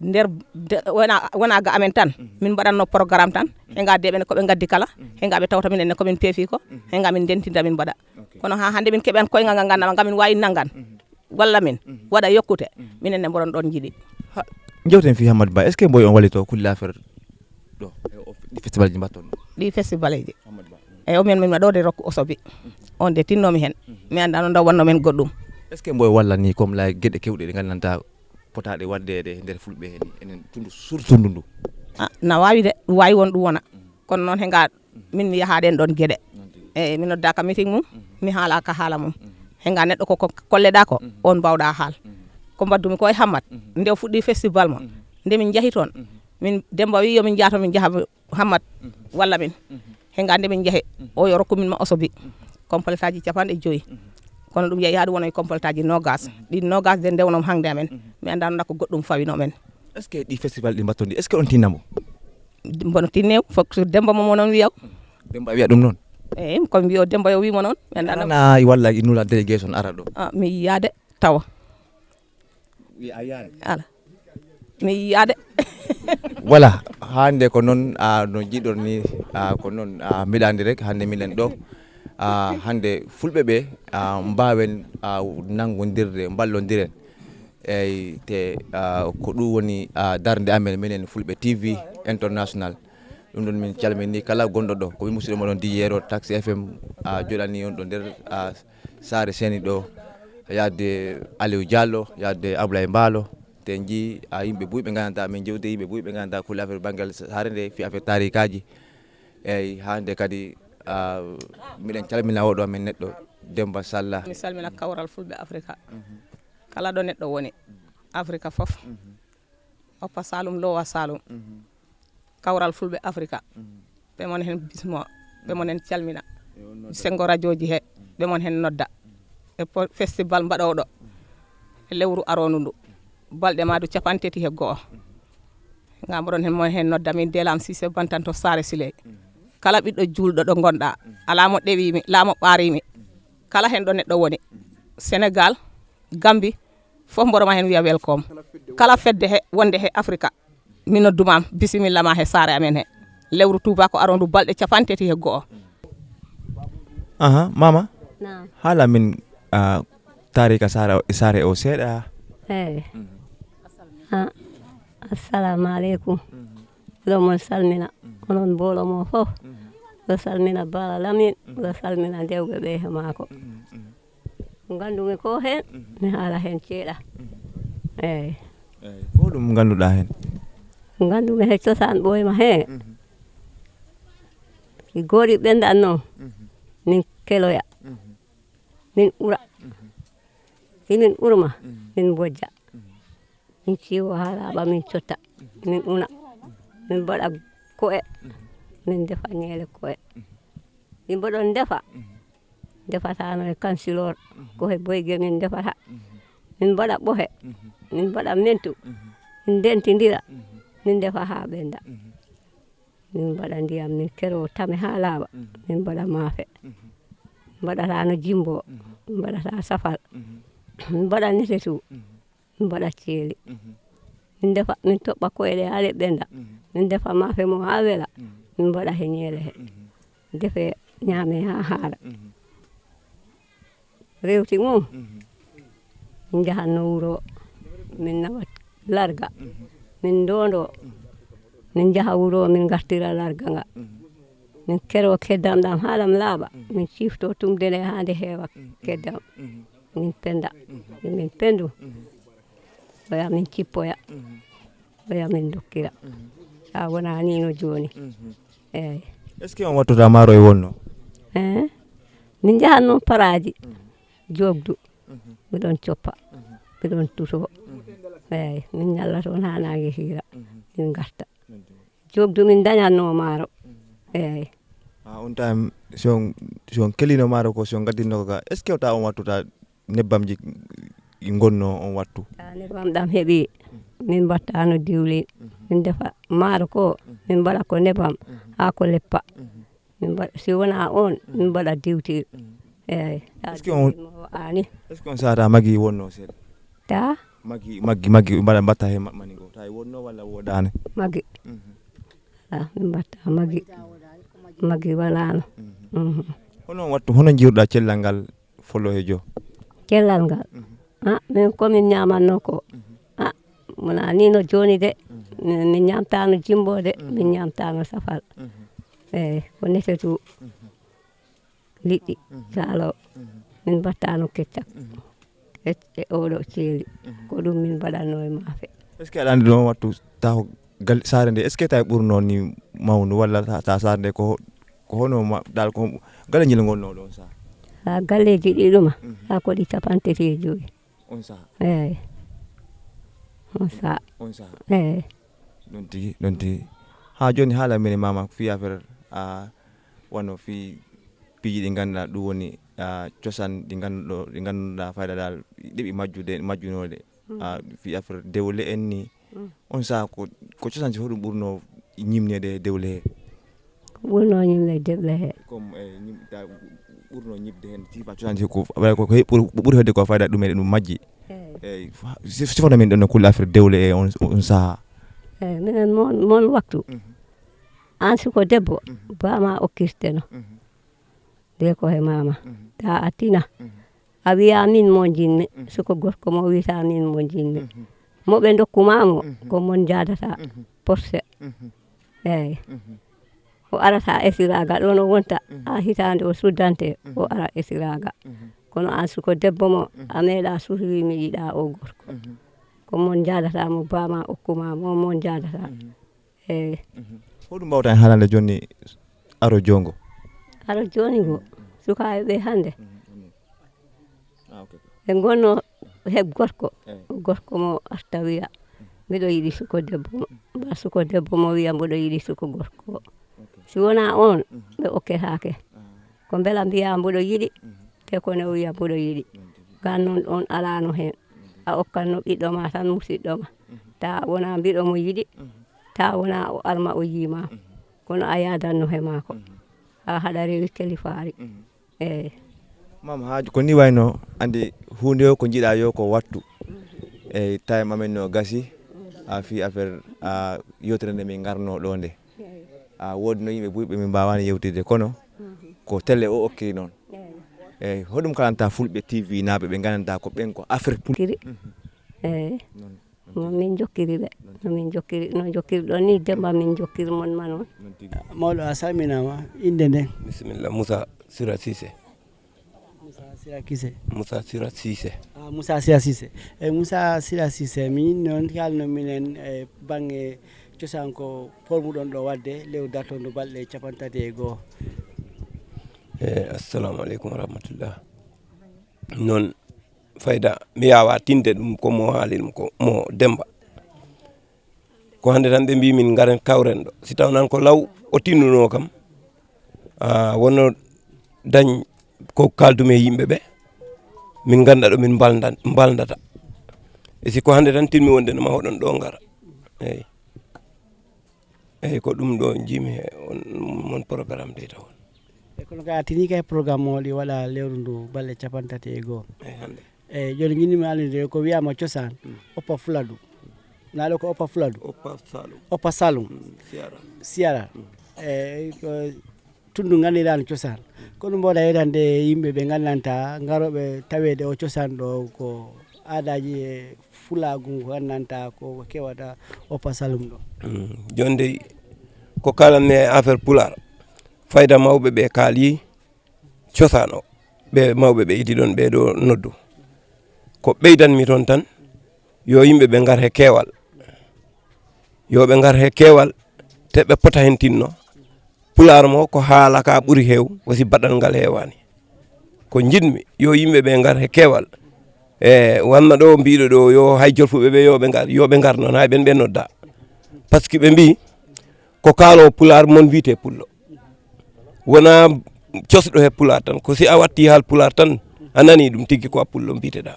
Nder de-, wona, wona ga amen tan, mhm, min mbaɗatno programme tan, mhm, he nga deɓen ko ɓe ngaddi kala, mhm, he nga ɓe tawta minen ne ko min peefi ko, mhm, he nga min ndentinta min mbaɗa. Ok. Kono haa hannde min keɓan koyngal ngal nganndanɗaa nga min waawi nanngan. Mhm. Walla min, mhm, waɗa yokkute, mhm, minen ne mboɗon ɗon njiɗi. Ha, jewten fii Hammad Ba, est-ce que mboy on wallito kulle affaire ɗo, e o, ɗi festival ji mbatton ɗo? Ɗi festival ji. Hammad Ba. Mm. E o men min ɗo de rokku osobi. Mhm. On de tinnomi hen. Mhm. Mi anndaa no ndaw wanno men goɗɗum. Est-ce que mboy walla ni comme la geɗe kewɗe ɗe nganndantaa potaaɗe waɗdeede e nder fulɓe heen, enen tundu, surtout tundu ndu? Ah, na waawi de, ɗum waawi won ɗum wona. Mhm. Kono noon he nga min mi yahaɗen ɗon geɗe. Noon tigi. Eyi, mi noddaaka meeting mum, mhm, mi haalaka haala mum. Mhm. He nga neɗɗo ko, ko kolleɗaa ko, mhm, on mbawɗa haal. Mhm. Ko mbaddumi ko e Hammat, mhm, nde o fuɗɗi festival mo, mhm, nde min njahi toon, mhm, min Demba wi yo min njaato min njaha Hammat, mhm, walla min. Mhm. He nga nde min njahi, mhm, o yo rokku min ma osobi. Mhm. Complétaji capanɗe joyi. Mhm. Kono ɗum yehi haa ɗum wona e complétaji nogas. Mhm. Ɗin nogas de nde wonom hangde amen. Mhm. Mi anndaa no ko goɗɗum fawino men. Est-ce que ɗi festival ɗi mbatton ɗi, est-ce que on tinna mo? Mbono tinne, fof so Demba mo noon wiyaw. Demba wiya ɗum noon? Eyi, ko mi wiyo Demba yo wimo noon. Mi anndaa. Ana i walla i nula délégation ara ɗo? Ah, mi yiyaade tawa. Wi a yiyaani? Ala. Mi yiyaade. Voilà, hannde ko noon, ah, no jiɗor ni, ah, ko noon, ah, mbiɗa anndi rek, hannde minen ɗo, ah, hannde fulɓe ɓe, ah, mbaawen, ah, nanngondirde, mballondiren. Eyi, te, ah, ko ɗum woni, ah, darnde amen, minen Fulɓe T V International. Ɗum ɗon min calmini kala gonɗo ɗo. Ko min musidɗo moɗon D J Yero, Taxi F M, ah, joɗani on ɗo nder, ah, saare seeni ɗo, yaade Aliou Diallo, yaade Ablaye Mbaalo. Te njii, ah, yimɓe buy ɓe nganndantaa, min jewte yimɓe buy ɓe nganndantaa kulle affaire banngal saare nde, fii affaire taarikaaji. Eyi, hannde kadi, ah, miɗen calmina oɗo men neɗɗo, Demba Salla. Mi salmina kawral Fulɓe Afrika. Mhm. Kala ɗo neɗɗo woni, Afrika fof. Mhm. Upper Saloum, Lower Saloum. Mhm. Kawral Fulɓe Afrika. Mhm. Ɓe mon heen bismo, ɓe mon heen calmina. Yo on nodda. Senngo rajooji he, mhm, ɓe mon heen nodda. Mhm. E po-, festival mbaɗooɗo, mhm, e lewru aroondu ndu. Balɗe maadu capanɗe tati he go'o. Mhm. Ngam oɗon heen mon heen nodda min Delam Sise Bantan to Saare Siley. Mhm. Kala ɓiɗɗo juulɗo ɗo ngonɗaa, mhm, alaa mo ɗewiimi, alaa mo ɓaariimi. Mhm. Kala heen ɗo neɗɗo woni, mhm, Senegal, Gambi, fof mboɗo ma heen wiya welcome. Kala fedde he, wonde he Afrika, mi nodduma, bisimilla ma he saare amen he. Lewru tuuba ko arondu balɗe capanɗe tati he go'o. Aha, mama. Naam. Haala min, ah, taarika saare, saare o seeɗa. Eyi. Mhm. Ah, assalamu aleykum. Mhm. Miɗo mon salmina. Mhm. Onon mboolo mo fof. Mhm. Miɗo salmina Baala Lamin. Mhm. Miɗo salmina dewɓe ɓe he maako. Mhm, mhm. Ko nganndumi ko heen, mhm, mi haala heen ceeɗa. Mhm. Eyi. Eyi. Ko ɗum ngannduɗaa heen? Ko nganndumi he cosaan ɓooyma hee. Mhm. Si goori ɓenndan noon, mhm, min keloya, mhm, min ɓura. Mhm. Si min ɓurma, mhm, min mbojja. Mhm. Min ciwo haa laaɓa, min cotta, min una, min mbaɗa ko'e, min ndefa ñeele ko'e. Min mbaɗon ndefa, ndefataano e kansiloor, ko he boyge min ndefata. Min mbaɗa ɓohe, min mbaɗa mentu, min ndentindira, min ndefa haa ɓennda. Min mbaɗa ndiyam, min keroo tame haa laaɓa, min mbaɗa maafe. Mbaɗataano jimbo, mbaɗata safal, mbaɗa netetu. Min mbaɗa ceeli. Mhm. Min ndefa, min toɓɓa koyɗe haa ɗe ɓennda. Mhm. Min ndefa maafe mum haa wela. Mhm. Min mbaɗa he ñeele he. Mhm. Ndefe ñaame haa haara. Mhm. Rewti mum, mhm, min njahatno wuro, min nawa larga. Mhm. Min ndoondo. Mhm. Min njaha wuro, min ngartira larga nga. Mhm. Min keroo keddam ɗam haa ɗam laaɓa. Mhm. Min ciftoo tumde nde haa nde heewa, mhm, keddam. Mhm. Min pennda. Mhm. Min penndu. Mhm. Oya min cippoya. Mhm. Oya min dokkira. Mhm. Haa wona ni no jooni. Mhm. Eyi. Est-ce que on wattoto maaro e wonno? Eh? Min njahan noon paraaji. Mhm. Joogdu. Mhm. Miɗon coppa. Mhm. Miɗon tutoo. Mhm. Eyi. Min ñalla toon haa naange hiira. Mhm. Min ngarta. Mhm. Joogdu min ndañatnoo maaro. Mhm. Eyi. Ah, on time, si on, si on kelino maaro ko, si on gaddinno ko ga, est-ce que o tawa on wattu ta nebbamji ɗi ngonno on wattu? Ta nebbam ɗam heɓi, min mbattano diwli, min defa maaro ko, min mbaɗa ko nebbam, haa ko leppa. Min mbaɗa, si wona on, min mbaɗa diwtir. Eeyi. Est-ce que on, ani. Est-ce que on sahata magi wonno seeɗa? Ta? Magi, magi, magi, mbaɗa, mbatta he ma-, mani go. Ta wonno walla woɗani? Magi. Ah, min mbatta magi. Magi walano. Hono wattu, hono jiiruɗa cellal ngal folo he jo? Cellal ngal? Ah, min ko min ñamanno ko. Ah, wona ni no joni de. Min, min ñamtano jimbo de, min ñamtano safal. Eeyi, ko nete tu. Liɗɗi, salo. Min mbattano keccam. E, e oɗo ceeli. Ko ɗum min mbaɗanno e maafe. Est-ce que aɗa andi ɗon wattu taho gal-, saare nde, est-ce que tawi ɓurno ni mawnu walla ta, ta saare nde ko, ko hono ma, dal ko galle ngel ngonno ɗon sa? Ha galleji ɗi ɗuma, ha ko ɗi capantati e joyi. On saha? Eeyi. On saha. On saha? Eeyi. Ɗon tigi, ɗon tigi. Ha joni haala men e mama fi affaire, a, wano fi piiji ɗi ganduɗa ɗum woni, a, cosaan ɗi ganduɗo, ɗi ganduɗa fayda dal ɗiɓi majjude, majjunode. A, fi affaire dewle en ni. On saha ko, ko cosaan si hoɗum ɓurno ñimnede e dewle he? Ko ɓurno ñimnede dewle he. Comme, eh, ñim-, ta-, ɓurno ñiɓde hen, sifa cosaan si ko, ko, ko he-, ɓur-, ɓuri hedde ko fayda ɗum e ɗum majji. Eeyi. Eeyi, fa-, sif-, sifana min ɗon no kulle affaire dewle e on, on saha. Eeyi, minen mon, mon waktu. An suko debbo, bama okkirteno. Nde ko he mama. Ta a tina. A wiya min mo jinmi, suko gorko mo wiyta min mo jinmi. Mo ɓe dokkuma mo, ko mon jadata. Porse. Eeyi. O arata esiraga ɗo no wonta, a hitande o suddante, o ara esiraga. Kono an suko debbo mo, a meeɗa suhri mi yiɗa o gorko. Ko mon jadata mo, bama okkuma mo, mon jadata. Eeyi. Hoɗum mbawta en haalande joni aro jongo? Aro joni ngo, sukaaɓe ɓe hannde, ah, ok, ɓe ngonno heɓ gorko. Eeyi. Gorko mo arta wiya, mbiɗo yiɗi suko debbo mo. Mba suko debbo mo wiya, mboɗo yiɗi suko gorko. Ok. Si wona on, ɓe okketake. Ah. Ko mbela mbiya mboɗo yiɗi, te ko ne o wiya mboɗo yiɗi. Gan noon on alano hen. A okkanno ɓiɗɗo ma tan, musiɗɗo ma. Ta wona mbiɗo mo yiɗi, ta wona o arma o yiima. Kono a yadanno he maako. Ha haɗa rewi kalifaari. Eeyi. Mam, ha ko ni wayno, andi huunde o ko jiɗa yo ko wattu. Eeyi, time amen no gasi. A fi affaire, a, yewtere nde min ngarno ɗo nde. A, woodi no yimɓe buy ɓe min mbawani yewtidde, kono ko télé o okki noon. Eeyi. Eeyi, hoɗum kalanta Fulɓe T V naaɓe ɓe ngandanta ko ɓen ko affaire pul- Kiri. Eeyi. Noon. Mo min jokkiri ɓe. No min jokkiri, no jokkiri ɗon ni Demba, min jokkiri mon ma noon. Mawɗo, a salminama, innde nden? Bisimilla, Moussa Sira Cissé. Moussa Sira Cissé. Moussa Sira Cissé. Ah, Moussa Sira Cissé. E Moussa Sira Cissé, min noon kalno minen e bannge cosaan ko polmuɗon ɗo waɗde lewru darto ndu balɗe capantati e go'o. Eh, assalamu aleykum wa rahmatullah. Noon fayda, mi yaawa tinde ɗum ko mo haali ɗum ko mo Demba. Ko hannde tan ɓe mbi min ngaren kawren ɗo. Si taw nan ko law o tinnuno kam, a, wonno dañ ko kaldumi e yimɓe ɓe, min ngannda ɗo min mbalndan-, mbalndata. E si ko hannde tan tinmi wonde no ma hoɗon ɗo ngara. Eeyi. Eeyi, ko ɗum ɗo njiimi he on, mon programme de taw. E kono ka tini kay programme o ɗi waɗa lewru ndu balɗe capantati e go'o. Eeyi, hannde. Eeyi, jooni njiɗmi anndude ko wiyama cosaan, oppa fuladu. Na ɗo ko oppa fuladu? Oppa Saloum. Oppa Saloum. Mm, Siyara. Siyara. Mm. Eeyi, ko tundu nganndirano cosaan. Ko ɗum mboɗa yeɗande yimɓe ɓe ngandanta ngaroɓe taweede o cosaan ɗo ko aadaji e fulaagu ngu ngandanta ko kewata oppa Saloum ɗo. Mm. Jooni dey ko kalanmi e affaire pulaar, fayda mawɓe ɓe kaali cosaan o, ɓe mawɓe ɓe idi ɗon ɓe ɗo noddu. Ko ɓeydanmi toon tan, yo yimɓe ɓe ngar he keewal. Yo ɓe ngar he keewal, te ɓe pota hen tinno. Pulaar mo ko haala ka ɓuri heew, wasi baɗal ngal heewaani. Ko njiɗmi, yo yimɓe ɓe ngar he keewal. E wanma ɗo mbiɗo ɗo, yo hay jolfuɓe ɓe, yo ɓe ngar, yo ɓe ngar noon, hay ɓen ɓe nodda. Par ce que ɓe mbi, ko kaalo pulaar mon wiyte pullo. wonaa cosɗo he Pulaar tan, ko si a watti haal Pulaar tan, a nanii ɗum tigi ko a Pullo mbiyteɗaa.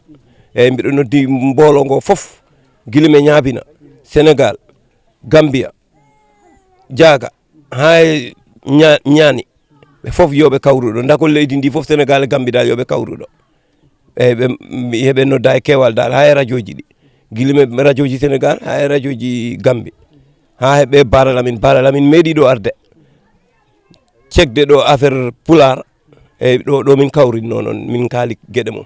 Eeyi, mbiɗo noddi mboolo ngo fof, gila me Ñaabina, Senegaal, Gambiya, Jaaga, haa e Ña-, Ñaani, ɓe fof yo ɓe kawru ɗo. Ndakol leydi ndi fof, Senegaal e Gambi dal, yo ɓe kawru ɗo. Eeyi, ɓe, mi, heɓe nodda e keewal dal, haa e rajooji ɗi. Gila me rajooji Senegaal, haa e rajooji Gambi. Haa e ɓe Baara Lamin, Baara Lamin meeɗi ɗo arde. Cekde ɗo affaire Pulaar, eeyi, ɗo, ɗo min kawrinnoo noon, min kaali geɗe mum.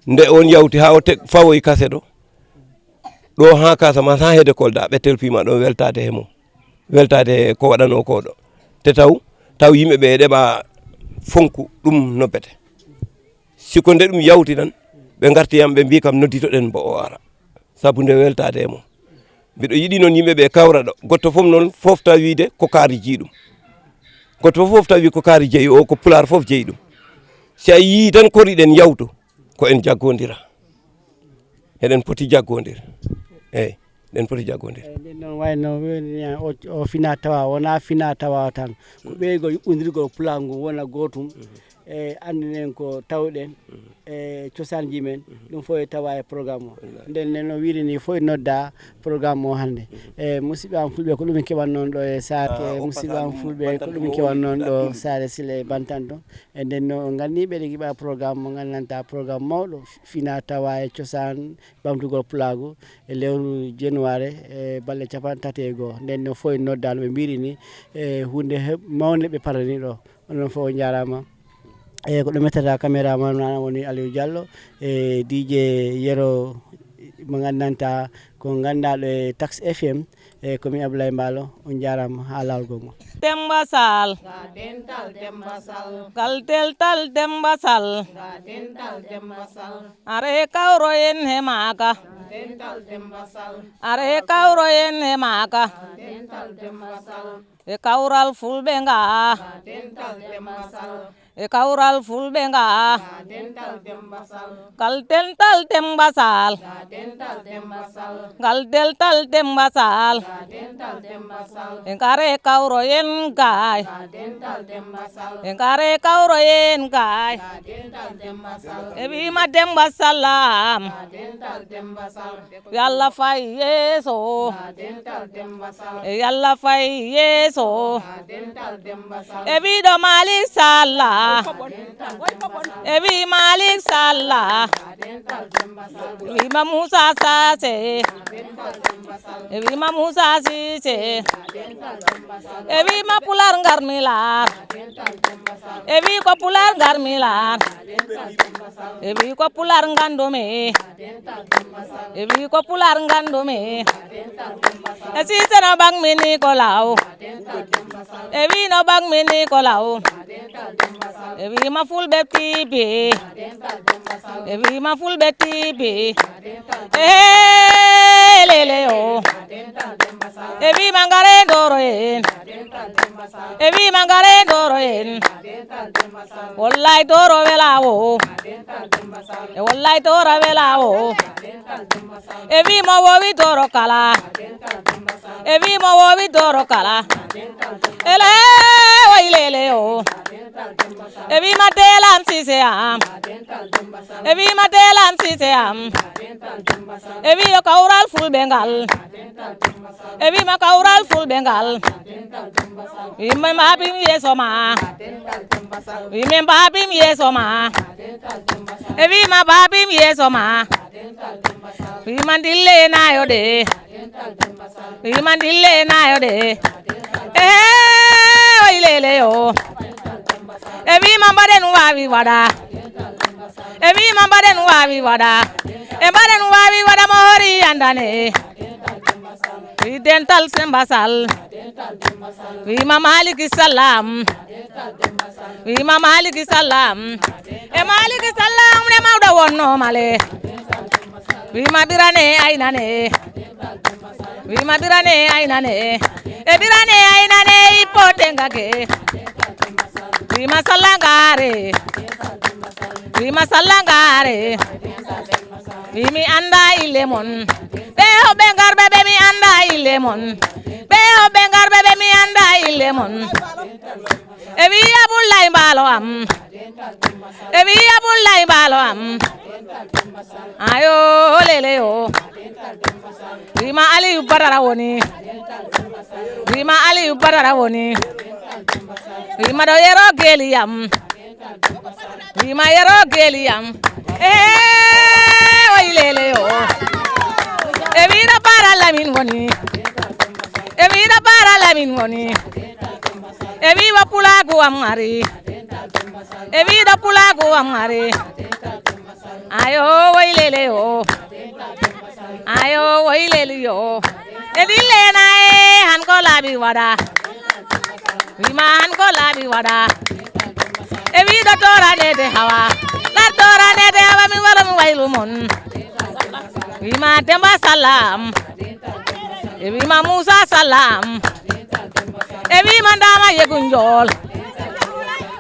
Nde on yawti haa o teg-, fawoyi kase ɗo, ɗo haa Casamance, haa heede Kolda, ɓe telfiima ɗo weltaade he mum. Weltaade ko waɗanoo ko ɗo. Te taw, taw yimɓe ɓe eɗe ɓa fonku ɗum nobbete. Si ko nde ɗum yawti tan, ɓe ngarti yam, ɓe mbii kam, "Nodditoɗen mbo o ara." Sabu nde weltaade e mum. Mbiɗo yiɗi noon yimɓe ɓe kawra ɗo. Goɗɗo fof noon fofta wiide ko kaari jii ɗum. Goɗɗo fof fofta wi ko kaari jeyi o, ko Pulaar fof jeyi ɗum. Si a yii tan koriɗen yawtu, ko en jaggondira. Eɗen poti jaggondir. Eeyi, eɗen poti jaggondir. Eeyi, nden noon wayno woni o, o fina tawa, wona fina tawa tan. Ko ɓeygol yuɓɓondirgol Pulaar ngu wona gootum. E anndinen ko tawɗen e cosaanji men, ɗum fof e tawa e programme o. Nden ne no wiiri ni fof e nodda programme o hannde. E musidɓe am fulɓe, ko ɗum en keɓan noon ɗo e saare. Ah, o Musidɓe am pasaali fulɓe, ko ɗum en keɓan noon ɗo saare Sile Bantan ɗo. E nden no on nganndi ɓeɗe giɓa programme mo nganndantaa programme mawɗo fina tawa e cosaan ɓamtugol Pulaagu e lewru januwaare e balɗe capanɗe tati e goo. Nden no fof en noddaano ɓe mbiiri ni e huunde he-, mawnde ɓe parani ɗo. Onon fof on njaaraama. E ko ɗo mettata caméraman woni Aliou Diallo e D J Yero mo nganndantaa ko ngannduɗaa ɗo e Tax F M e ko mi Ablaye Mballo. On njaaraama haa laawol goo ngo. Demba Sall. Ga dental Demba Sall. Gal dental Demba Sall. Ga dental Demba Sall. Are kawro en he maaka. Ga dental Demba Sall. Are kawro en he maaka. Ga dental Demba Sall. E kawral fulɓe nga. Ga dental Demba Sall. E kawral fulɓe nga. Ga dental Demba Sall. Gal dental Demba Sall. Ga dental Demba Sall. Gal dental Demba Sall. Ga dental Demba Sall. E ngare kawro en gaay. Ga dental Demba Sall. E ngare kawro en gaay. Ga dental Demba Sall. E wiima Demba Salam. Ga dental Demba Sall. Yalla fay yeeso. Ga dental Demba Sall. E yalla fay yeeso. Ga dental Demba Sall. E wiɗo Malik Salla. Ga dental Demba Sall. E wi Malik Salla. Ga dental Demba Sall. E wiima Moussa Sassé. Ga dental Demba Sall. E wiima Moussa Cissé. Ga dental Demba Sall. E wiima Pular ngar mi laar. Ga dental Demba Sall. E wi ko Pular ngar mi laar. Ga dental Demba Sall. E wi ko Pular ngandumi. Ga dental Demba Sall. E wi ko Pular ngandumi. Ga dental Demba Sall. E Cissé no ɓangmi ni ko law. Ga dental Demba Sall. E wi no ɓangmi ni ko law. Ga dental Demba Sall. E wiima fulɓe tiibi. Ga dental Demba Sall. E wiima fulɓe tiibi. Ga dental Demba Sall. E lele yo. Ga dental Demba Sall. E wiima ngare ndoro en. Ga dental Demba Sall. E wiima ngare ndoro en. Ga dental Demba Sall. Wallaay doro wela o. Ga dental Demba Sall. E wallaay doro wela o. Ga dental Demba Sall. E wi mo wowi doro kala. Ga dental Demba Sall. E wi mo wowi doro kala. Ga dental Demba Sall. Ele way lele o. Ga dental Demba Sall. E wiima delam Cissé am. Ga dental Demba Sall. E wiima delam Cissé am. Ga dental Demba Sall. E wi yo kawral fulɓe ngal. Ga dental Demba Sall. E wiima kawral fulɓe ngal. Ga dental Demba Sall. Wiima mbaabim yeeso ma. Ga dental Demba Sall. Wiima mbaabim yeeso ma. Ga dental Demba Sall. E wiima mbaabim yeeso ma. Ga dental Demba Sall. Wiima ndille nayo ɗe. Ga dental Demba Sall. Wiima ndille nayo ɗe. Ga dental Demba Sall. E way lele yo. Ga dental Demba Sall. E wiima mbaɗen waawi waɗa. Ga dental Demba Sall. E wiima mbaɗen waawi waɗa. E mbaɗen waawi waɗa mo hori andane. Ga dental Demba Sall. Wi dental Demba Sall. Ga dental Demba Sall. Wiima Maliki Salam. Ga dental Demba Sall. Wiima Maliki Salam. E Maliki Salam ne mawɗo wonno male. Ga dental Demba Sall. Wiima ɓirane aynane. Ga dental Demba Sall. Wiima ɓirane aynane. E ɓirane aynane ippote ngake. Ga dental Demba Sall. Wiima sallangare. Ga dental Demba Sall. Wiima sallangare. Ga dental Demba Sall. Wi mi annda ille mon. Ɓe hoɓɓe ngarɓe ɓe mi annda ille mon. Ɓe hoɓɓe ngarɓe ɓe mi annda ille mon. E wi Abdullahi Mbaalo am. E wi Abdullahi Mbaalo am. Ayo lele yo. Wi ma Aliyu Badara woni. Wi ma Aliyu Badara woni. Wi ma ɗo yero geli yam. Wi ma yero geli yam. Eh, oy lele yo. E wi ɗo Bara Lamin woni. E wi ɗo Bara Lamin woni. E wi wa pulagu am ari. E wi ɗo pulagu am ari. Ayo woy lele yo. Ayo woy lele yo. E ɗi lena e han ko laaɓi waɗa. Wi ma han ko laaɓi waɗa. E wi ɗo toranede hawa. Ɗar toranede hawa mi waro mi waylu mon. Wi ma Demba Salam. E wi ma Musa Salam. E wi ma Ndama Yegu Njool.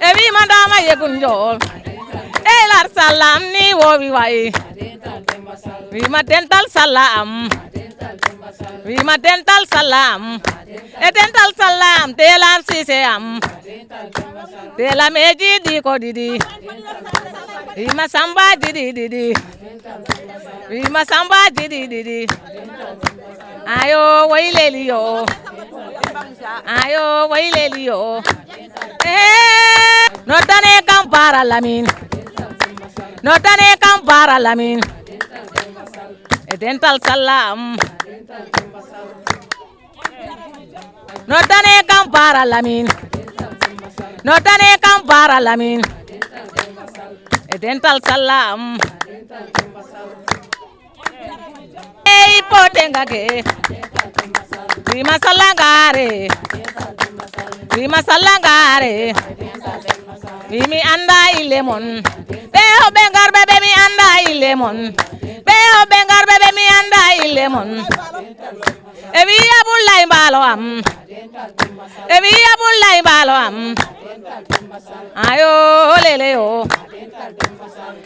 E wi ma Ndama Yegu Njool. E lar Salam ni wo wi wayi. Wi ma Dental Salam. Wi ma Dental Salam. E Dental Salam telam sise am. Telam e jiɗi ko ɗiɗi. Wi ma Samba jiɗi ɗiɗi. Wi ma Samba jiɗi ɗiɗi. Ayo woy leli yo. Ayo woy leli yo. Eh, noddane kam Bara Lamin. Noddane kam Bara Lamin. E Dental Salam. Noddane kam Bara Lamin. Noddane kam Bara Lamin. E Dental Salam. Ey pote ngake. Wi ma Sallangare. Wi ma Sallangare. Wi mi anda ille mon. Ɓe hoɓɓe ngarɓe ɓe mi anda ille mon. Ɓe hoɓɓe ngarɓe ɓe mi anda ille mon. E wi Abdullahi Mbaalo am. E wi Abdullahi Mbaalo am. Ayo lele yo.